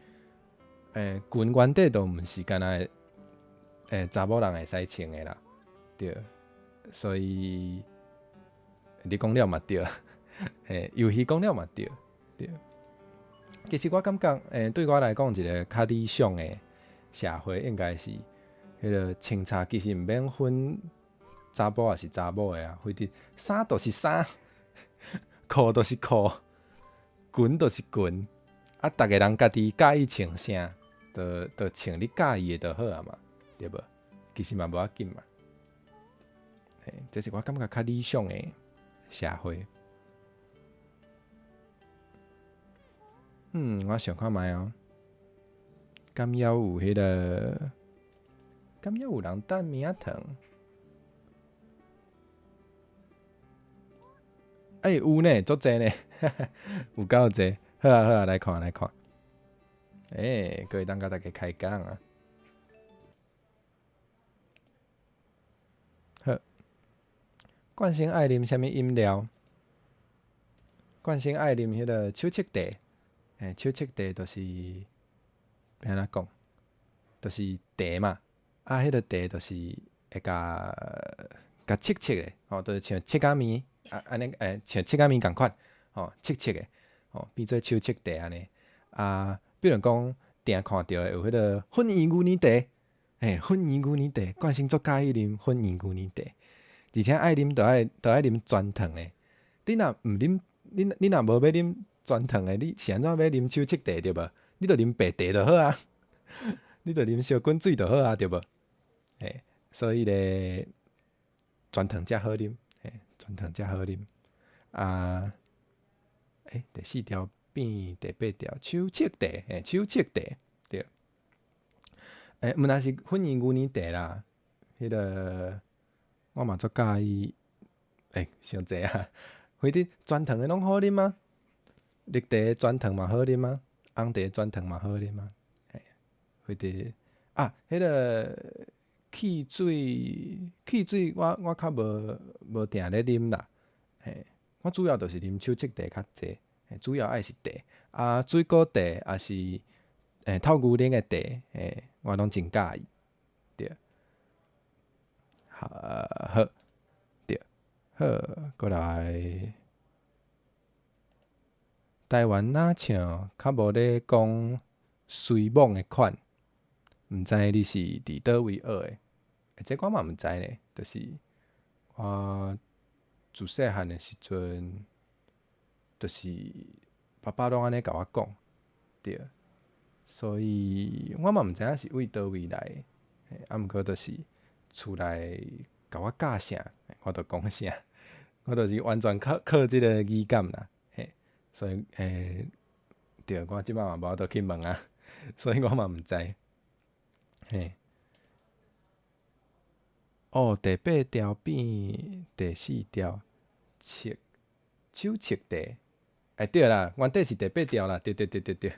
裙原底都毋是干焦查某人會使穿的啦，對，所以你講了嘛對，嘿，遊戲講了嘛對，對。其實我感覺，對我來講，一個較理想的社會應該是，彼個穿插其實毋免分查埔抑是查某的啊，反正衫就是衫，褲就是褲，裙就是裙，啊，逐个人家己佮意穿啥，就就穿你佮意的就好啊嘛，對無？其實嘛無要緊嘛。嘿，這是我感覺較理想的社會。嗯，我想看覓哦，敢猶有彼個，敢猶有人等物仔糖？欸，有呢，足濟呢，有夠濟。好啊好啊，來看來看。欸，閣會當佮大家開講啊。好，冠生愛啉啥物飲料？冠生愛啉彼個手粟茶，欸，手粟茶就是欲按怎講？就是茶嘛，啊，彼個茶就是會共共粟粟的，吼，就是像粟仔麵啊，按呢，欸，像粟仔麵仝款，吼，粟粟的，吼，變做手粟茶按呢。啊，比如講，定看著的有彼個粉圓牛奶茶，嘿，粉圓牛奶茶，冠生足佮意啉粉圓牛奶茶，而且愛啉就愛就愛啉全糖的。你若毋啉，你你若無欲啉全糖的，你是按怎欲啉手粟茶對無？你就啉白茶就好啊，你就啉燒滾水就好啊，對無？嘿，所以咧，全糖才好啉，嘿，全糖才好啉。啊，欸，第四條變第八條，手粟茶，嘿，手粟茶，對。欸，毋但是粉圓牛奶茶啦，彼個我嘛足佮意，欸，傷濟啊！反正全糖的攏好啉啊，綠茶全糖嘛好啉啊，紅茶全糖嘛好啉啊，嘿，反正啊，彼個汽水，汽水我我較無無定咧啉啦，嘿，我主要就是啉手粟茶較濟，主要愛是茶，啊，水果茶抑是透牛奶的茶，嘿，我攏真佮意，對，好，好，對，好，過來，台灣若像較無咧講隨網的款，毋知你是佇佗位學的？欸，這我嘛毋知呢，就是我自細漢的時陣，就是爸爸攏按呢共我講，對，所以我嘛毋知影是對佗位來的，嘿，啊，毋過就是厝內共我教啥，我就講啥，我就是完全靠靠這个語感啦，嘿，所以欸，對，我這擺嘛無法度去問啊，所以我嘛毋知，嘿。哦，第八條變第四條，粟手粟茶，欸對啦，原底是第八條啦，對對對對對，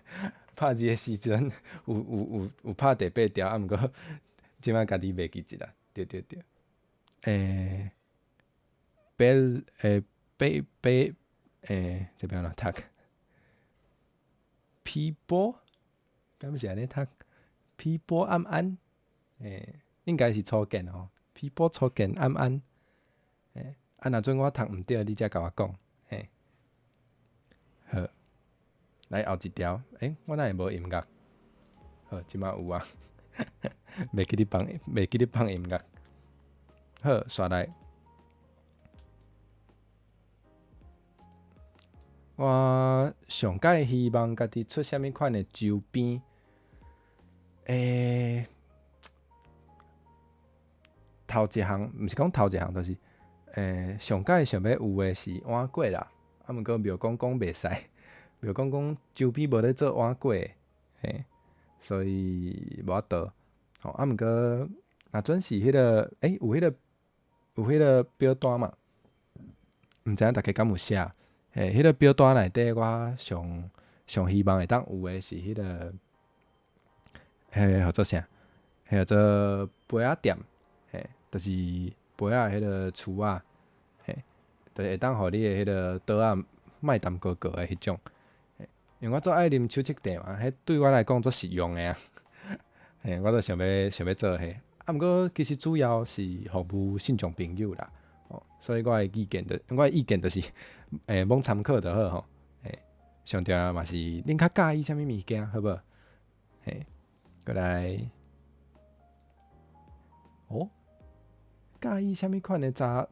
拍字的時陣有拍第八條，啊，毋過這擺家己袂記得啦。對對對。欸，貝欸貝貝欸，這欲按怎讀？皮波，敢是按呢讀？皮波暗暗，欸，應該是初見吼。皮波初見暗暗，欸，啊，若準我讀毋對，你才共我講，嘿。好，來後一條，欸，我哪會無音樂？好，這擺有啊，袂記得放音樂。好，紲來。我上蓋希望家己出啥物款的周邊？欸，頭一項，毋是講頭一項，就是，欸，上蓋想欲有的是碗粿啦。啊，毋過廟公講袂使，廟公講周邊無咧做碗粿，嘿，所以無法度。吼，啊，毋過若準是彼個，欸，有彼個表單嘛？毋知影大家敢有寫？嘿，彼個表單內底，我上上希望會當有的是彼個，彼個號做啥？彼號做杯仔店，嘿，就是杯仔彼個櫥仔，嘿，就是會當予你的彼個桌仔莫澹糊糊的彼種。因為我足愛啉手沖茶嘛，彼對我來講足實用的啊，嘿，我就想欲做彼。啊，毋過其實主要是服務信眾朋友啦，哦，所以我的意見就是，欸，罔參考就好吼，欸，上重要嘛是恁較佮意啥物物件，好無？嘿，過來，哦，佮意啥物款的查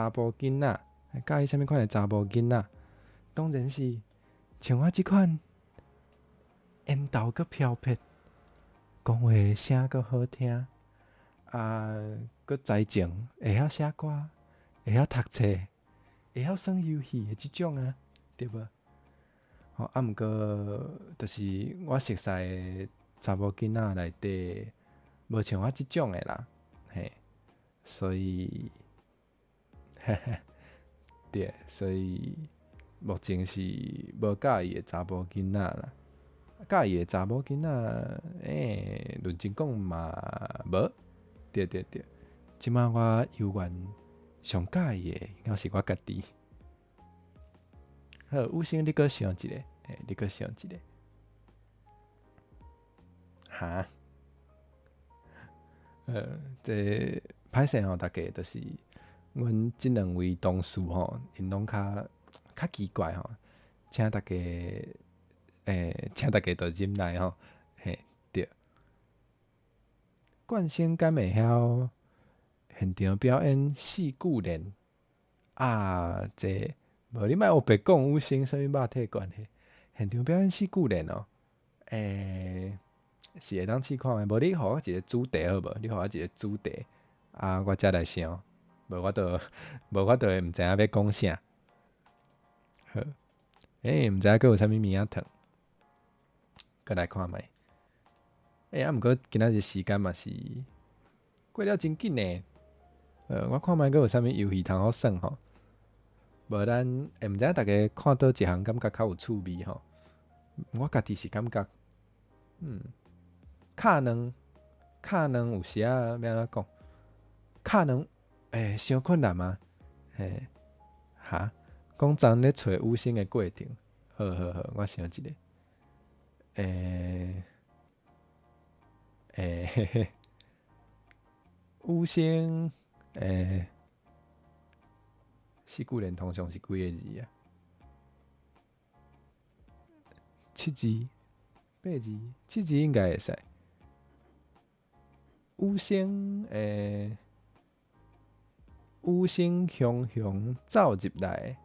埔囡仔？佮意啥物款的查某囡仔？當然是像我這款緣投閣飄撇，講話聲閣好聽，啊，閣才情，會曉寫歌，會曉讀冊，會曉耍遊戲的這種啊，對無？吼，啊，毋過，就是我熟似的查某囡仔內底，無像我這種的啦，嘿，所以，哈哈，對，所以目前是無佮意的查某囡仔啦。佮意的查某囡仔，欸，論真講嘛無，對對對，這擺我猶原上佮意的，應該是我家己。好，有聲你閣想一个，欸，你閣想一个。哈？這歹勢吼，大家就是阮這兩位同事吼，𪜶攏較奇怪吼，請大家都忍耐吼，嘿，對。冠生敢會曉現場表演四句連啊？這無你莫烏白講有生啥物肉體關係？現場表演四句連哦，欸，是會當試看覓？無你予我一個主題好無？你予我一個主題，啊，我才來想。無我就會毋知影欲講啥。好，欸，毋知影閣有啥物物仔糖？閣來看覓。欸，啊，毋過今仔日時間嘛是過了真緊呢。我看覓閣有啥物遊戲通好耍吼？無咱，欸，毋知影大家看佗一項感覺較有趣味吼？我家己是感覺，敲軟，敲軟有時仔欲按怎講？敲軟，欸，傷困難嗎？嘿，哈？講昨咧揣五星的過程，好好好，我想一下。欸，欸嘿嘿，五星，欸，四句連通常是幾个字啊？七字、八字、七字應該會使。五星，欸，五星雄雄走入來，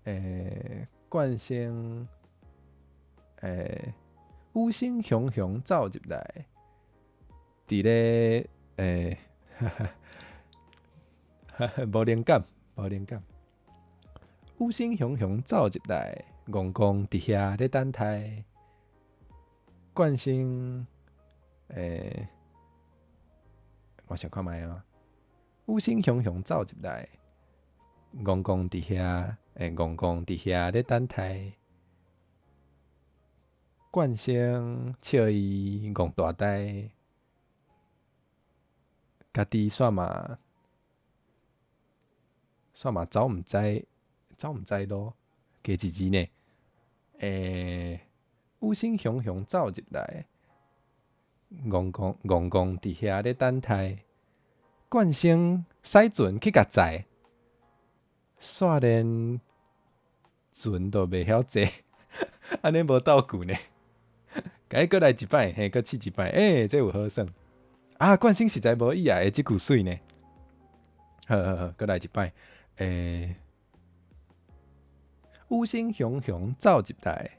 欸，冠生，欸，五星雄雄走入來，佇咧，欸，哈哈，哈哈，無靈感，無靈感。五星雄雄走入來，戇戇佇遐咧等待。冠生，欸，我想看覓啊。五星雄雄走入來，戇戇佇遐，欸，戇戇佇遐咧等待。冠生笑伊戇大呆，家己煞嘛煞嘛走毋知走毋知路，加一字呢？雨生雄雄走入來，戇戇戇戇佇遐咧等待。冠生駛船去共載，煞連船都袂曉坐，按呢無鬥句呢？共伊閣來一擺，嘿，閣試一擺，這有好耍。啊，冠生實在無意愛的這句媠呢。好好好，閣來一擺。雨生雄雄走入來，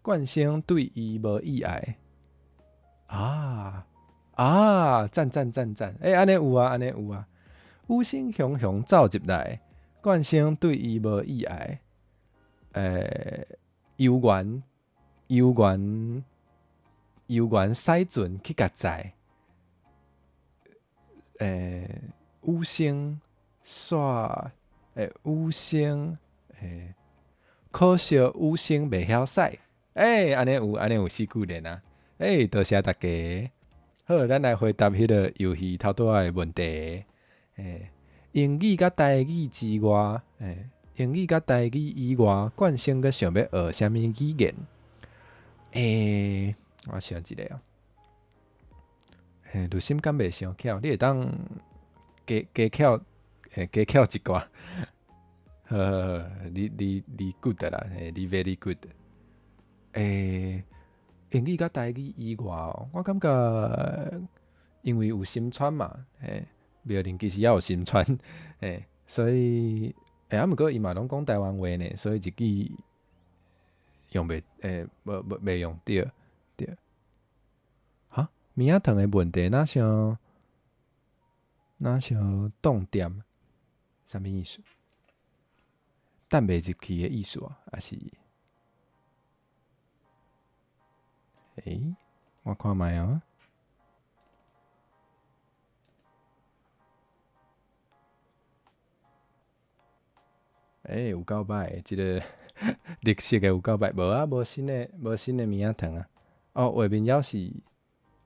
冠生對伊無意愛。啊啊！讚讚讚讚！按呢有啊，按呢有啊。雨生雄雄走入來，冠生對伊無意愛。遊園遊園遊園駛船去共載。雨生煞雨生可惜雨生袂曉駛。按呢有，按呢有四句聯啊。多謝大家。好，咱來回答彼个遊戲頭拄仔的問題。英語佮台語之外，英語佮台語以外，冠生閣想欲學啥物語言？我想一下哦。呂心敢袂傷巧？你會當加加巧，加巧一寡。好好好，你 good 啦，你 very good。英語佮台語以外哦，我感覺因為有心傳嘛，苗林其實也有心傳，所以啊，毋過伊嘛攏講台灣話呢，所以一句用袂，無無袂用著，對。哈？物仔糖的問題，若像若像凍店，啥物意思？等袂入去的意思啊，抑是？我看覓哦。有夠歹，這个綠色的有夠歹，無啊，無新的，無新的物仔糖啊。哦，畫面猶是，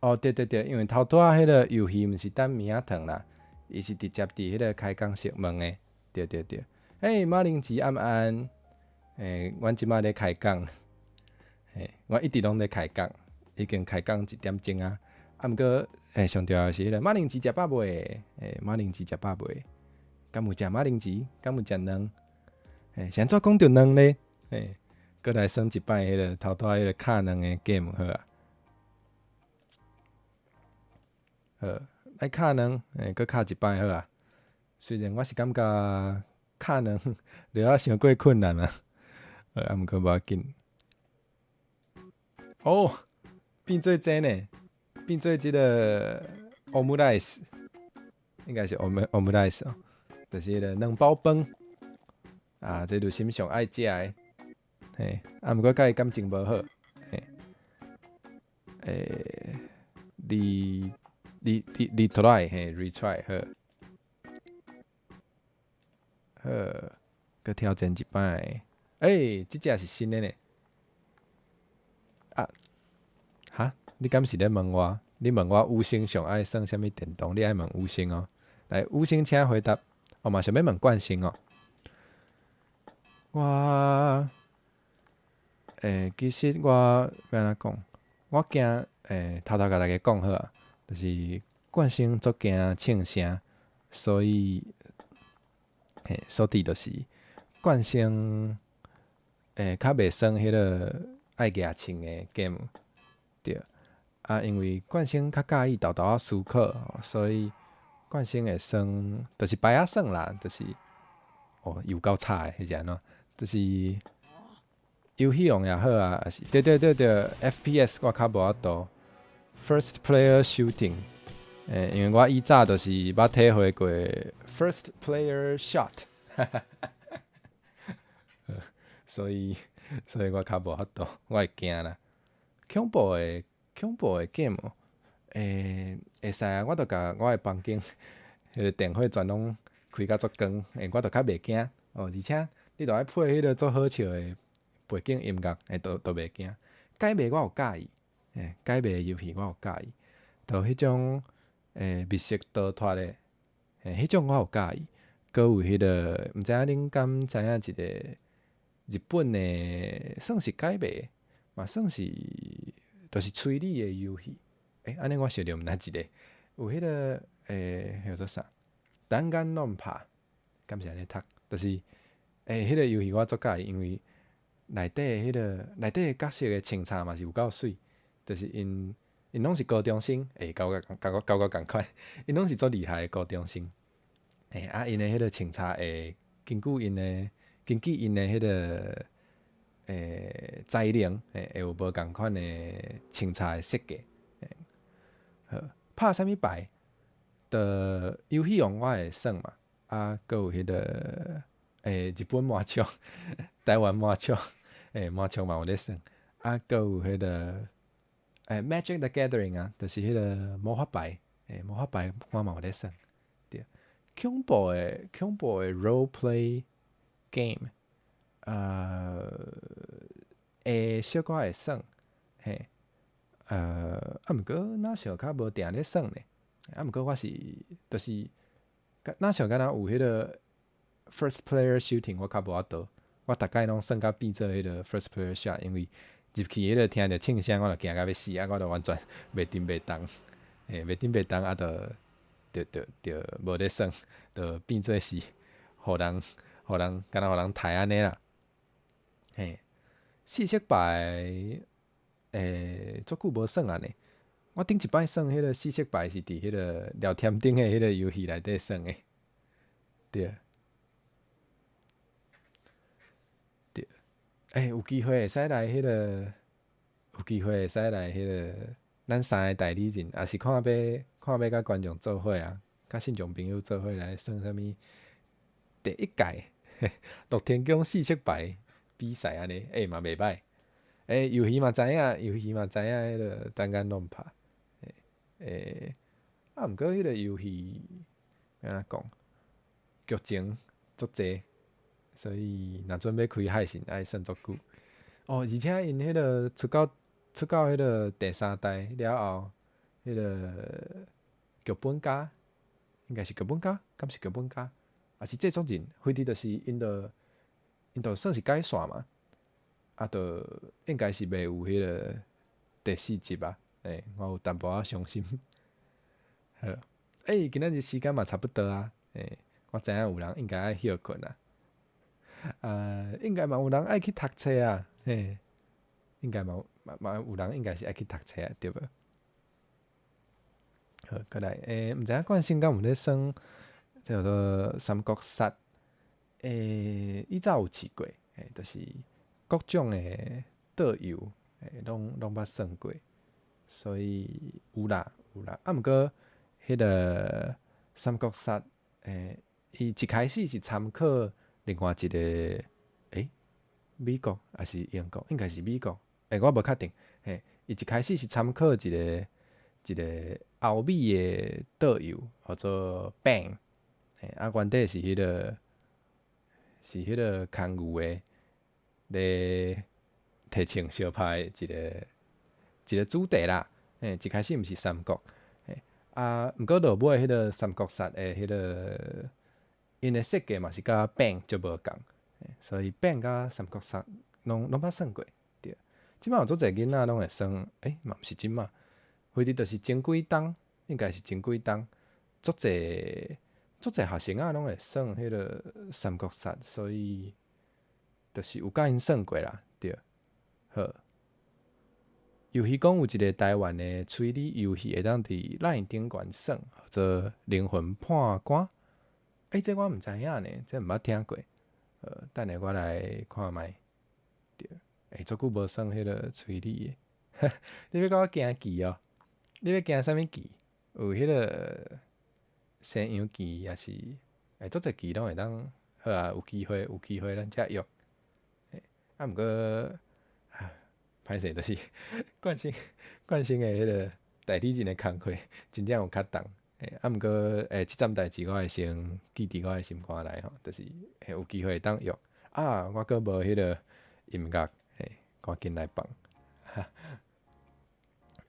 哦，對對對，因為頭拄仔彼个遊戲毋是等物仔糖啦，伊是直接佇彼个開講室問的，對對對。馬鈴薯暗暗，阮這擺咧開講，我一直攏咧開講，已經開講一點鐘啊。啊，毋過，上重要的是彼个馬鈴薯食飽未？馬鈴薯食飽未？敢有食馬鈴薯？敢有食卵？是按怎講著卵咧？閣來耍一擺彼个頭拄仔彼个敲卵的 game 好啊。好，來敲卵，閣敲一擺好啊。雖然我是感覺敲卵著愛傷過困難啊，啊，毋過無要緊。哦，變做這呢？變做這个 omurice，應該是 omurice 哦，就是彼个卵包飯。啊，這就是上愛食的，嘿，啊，毋過佮伊感情無好，嘿，你 retry，嘿，retry 好，好，閣挑戰一擺，這隻是新的呢，啊，哈，你敢是咧問我？你問我五星上愛耍啥物電動？你愛問五星哦，來，五星請回答，我嘛想欲問冠星哦。我，其實我欲按怎講？我驚，偷偷共大家講好啊，就是冠生足驚嗆聲，所以，嘿，所以就是冠生，較袂耍彼个愛舉槍的 game，對。啊，因為冠生較佮意沓沓仔思考，所以冠生會耍，就是牌仔耍啦，就是，哦，有夠吵的，彼是按怎？就是遊戲王也好啊，抑是對對對對，FPS 我較無法度。First player shooting，因為我以早就是捌體會過 first player shot，所以我較無法度，我會驚啦。恐怖的 game，會使啊，我著共我的房間彼个電火全攏開甲足光，我著較袂驚。哦，而且你著愛配彼个足好笑的背景音樂，都袂驚。解謎我有佮意，解謎遊戲我有佮意，就彼種密室逃脫的，彼種我有佮意。閣有彼個，毋知影恁敢知影一個日本的，算是解謎，嘛算是，就是推理的遊戲。按呢我想著毋若一個，有彼個叫做啥？彈丸論破，敢是按呢讀？就是，彼個遊戲我足佮意，因為內底彼個內底的角色的穿插嘛是有夠媠，就是𪜶𪜶攏是高中生，佮我仝款，𪜶攏是足厲害的高中生。啊，𪜶的彼個穿插會根據𪜶的彼個才能，會有無仝款的穿插的設計。好，拍啥物牌？就遊戲王我會耍嘛，啊，閣有彼個日本麻將、台灣麻將，麻將嘛有咧耍，啊，閣有彼個Magic the Gathering 啊，就是彼個魔法牌，魔法牌我嘛有咧耍。對，恐怖的 role play game，會小可會耍，嘿，啊，毋過若像較無定咧耍呢，啊，毋過我是，就是，若像敢若有彼個 first player shooting，我較無法度，我逐擺攏耍甲變做彼個 first player shot，因為入去彼個聽著槍聲，我就驚甲欲死，啊，我就完全袂振袂動，袂振袂動，啊，就無咧耍，就變做是予人，敢若予人刣按呢啦。嘿，四色牌，足久無耍啊呢。我頂一擺耍彼個四色牌是佇彼個聊天頂的彼個遊戲內底耍的，對。對，有機會會使來彼個咱三个代理人，抑是看欲佮觀眾做伙啊，佮信眾朋友做伙來耍啥物第一屆樂天宮四色牌比賽按呢，嘛袂䆀。遊戲嘛知影，遊戲嘛知影彼個單眼亂拍，啊，毋過彼個遊戲欲按怎講，劇情足濟，所以若準欲開海線愛耍足久。哦，而且𪜶彼個出到彼個第三代了後，彼個劇本家應該是劇本家，敢是劇本家？抑是製作人？反正就是𪜶就算是改線嘛，啊，就應該是袂有彼個第四集啊。我有淡薄仔傷心。好，今仔日時間嘛差不多啊。我知影有人應該愛歇睏啊。啊，應該嘛有人愛去讀冊啊。應該嘛有人應該是愛去讀冊啊，對無？好，過來，毋知影冠生敢有咧耍，這叫做三國殺。以早有試過，就是各種的桌遊，攏捌耍過，所以有啦有啦。啊，毋過彼個三國殺，伊一開始是參考另外一個，美國抑是英國？應該是美國，我無確定。嘿，伊一開始是參考一個歐美的桌遊，號做 Bang。嘿，啊，原底是彼個牽牛的咧提槍相拍的一個主題啦。嘿，一開始毋是三國，嘿，啊，毋過落尾彼個三國殺的彼個，𪜶的設計嘛是佮 Bang 足無仝，所以 Bang 佮三國殺攏捌耍過，對。這擺有足濟囡仔攏會耍，嘛毋是這擺，反正就是前幾冬，應該是前幾冬，足濟學生仔攏會耍彼個三國殺，所以就是有佮𪜶耍過啦，對。好，遊戲講有一個台灣的推理遊戲會當佇 LINE 頂懸耍，號做靈魂判官。這我毋知影呢，這毋捌聽過。等下我來看覓。對，足久無耍彼個推理的。你欲佮我行棋哦？你欲行啥物棋？有彼個西洋棋，抑是足濟棋攏會當。好啊，有機會咱才約。啊，毋過，歹勢，就是慣性的彼個代理人的工課，真正有較重。啊，毋過，這陣代誌我會先記佇我的心肝內吼，就是有機會會當約。啊，我閣無彼個音樂，趕緊來放。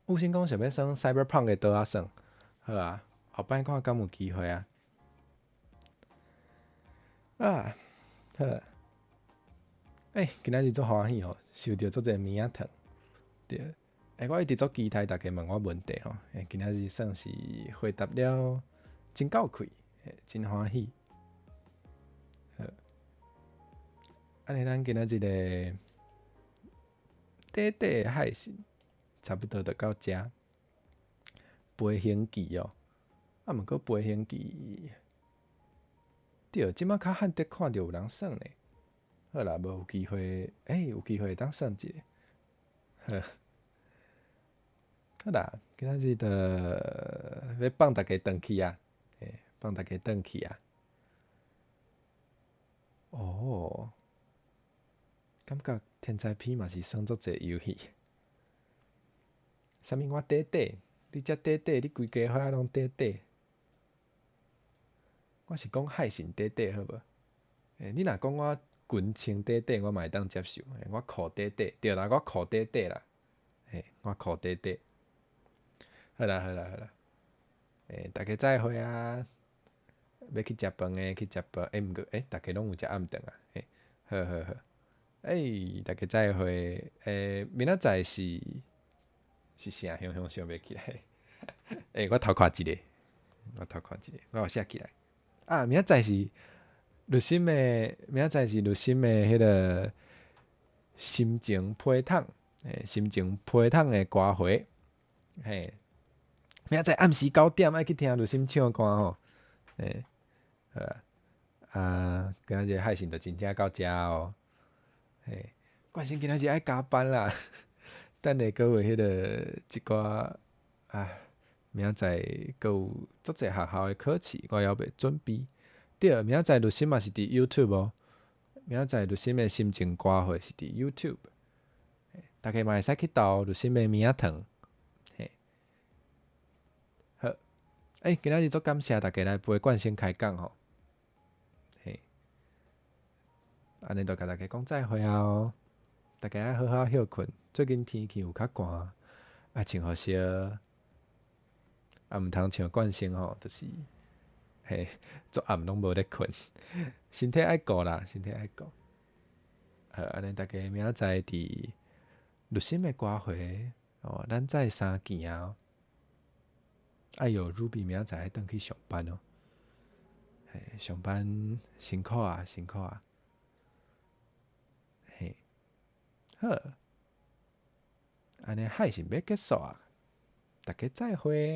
有先講想欲耍 Cyberpunk 的桌仔耍，好啊，後擺看敢有機會啊。啊，好。欸，今仔日足歡喜吼，收著足濟物仔糖。對，欸，我一直足期待大家問我問題吼，欸，今仔日算是回答了真夠氣，真歡喜。好，按呢咱今仔日的短短的海信差不多就到遮。飛行棋哦，啊，毋過飛行棋，對，這擺較罕得看著有人耍咧。好啦，無有機會，欸，有機會會當耍一下。好，好啦，今仔日就欲放大家轉去啊，欸，放大家轉去啊。哦，感覺天才 P 嘛是耍足濟遊戲。啥物我短短，你遮短短，你規家伙仔攏短短。我是講海神短短好無？欸，你若講我裙穿短短，我嘛會當接受。欸，我褲短短，對啦，我褲短短啦。嘿，我褲短短。好啦好啦好啦，欸，大家再會啊！欲去食飯的去食飯，欸，毋過欸，逐家攏有食暗頓啊，欸，好好好，欸，大家再會，欸，明仔載是啥？雄雄想袂起來。欸，我偷看一下，我偷看一下，我有寫起來。啊，明仔載是律心的，明仔載是律心的彼個心情批桶，欸，心情批桶的歌會，嘿，明仔載暗時9點愛去聽律心唱歌吼，欸，好啊，啊，今仔日海信就真正到遮哦，嘿，冠生今仔日愛加班啦，等下閣有彼個一寡啊，明仔載閣有足濟學校的考試，我猶未準備。對，明仔載律心嘛是佇 YouTube 哦，明仔載律心的心情歌會是佇 YouTube，大家嘛會使去投律心的物仔糖，嘿，好，欸，今仔日足感謝大家來陪冠生開講吼，嘿，按呢就共大家講再會啊哦，大家愛好好歇睏，最近天氣有較寒，愛穿予燒，啊，毋通像冠生吼，就是嘿，足暗攏無咧睏，身體愛顧啦，身體愛顧。好，按呢大家明仔載佇律心的歌會哦，咱再相見啊！哎喲，Ruby 明仔載愛轉去上班哦，嘿，上班辛苦啊，辛苦啊，嘿，好，按呢海信欲結束啊，大家再會。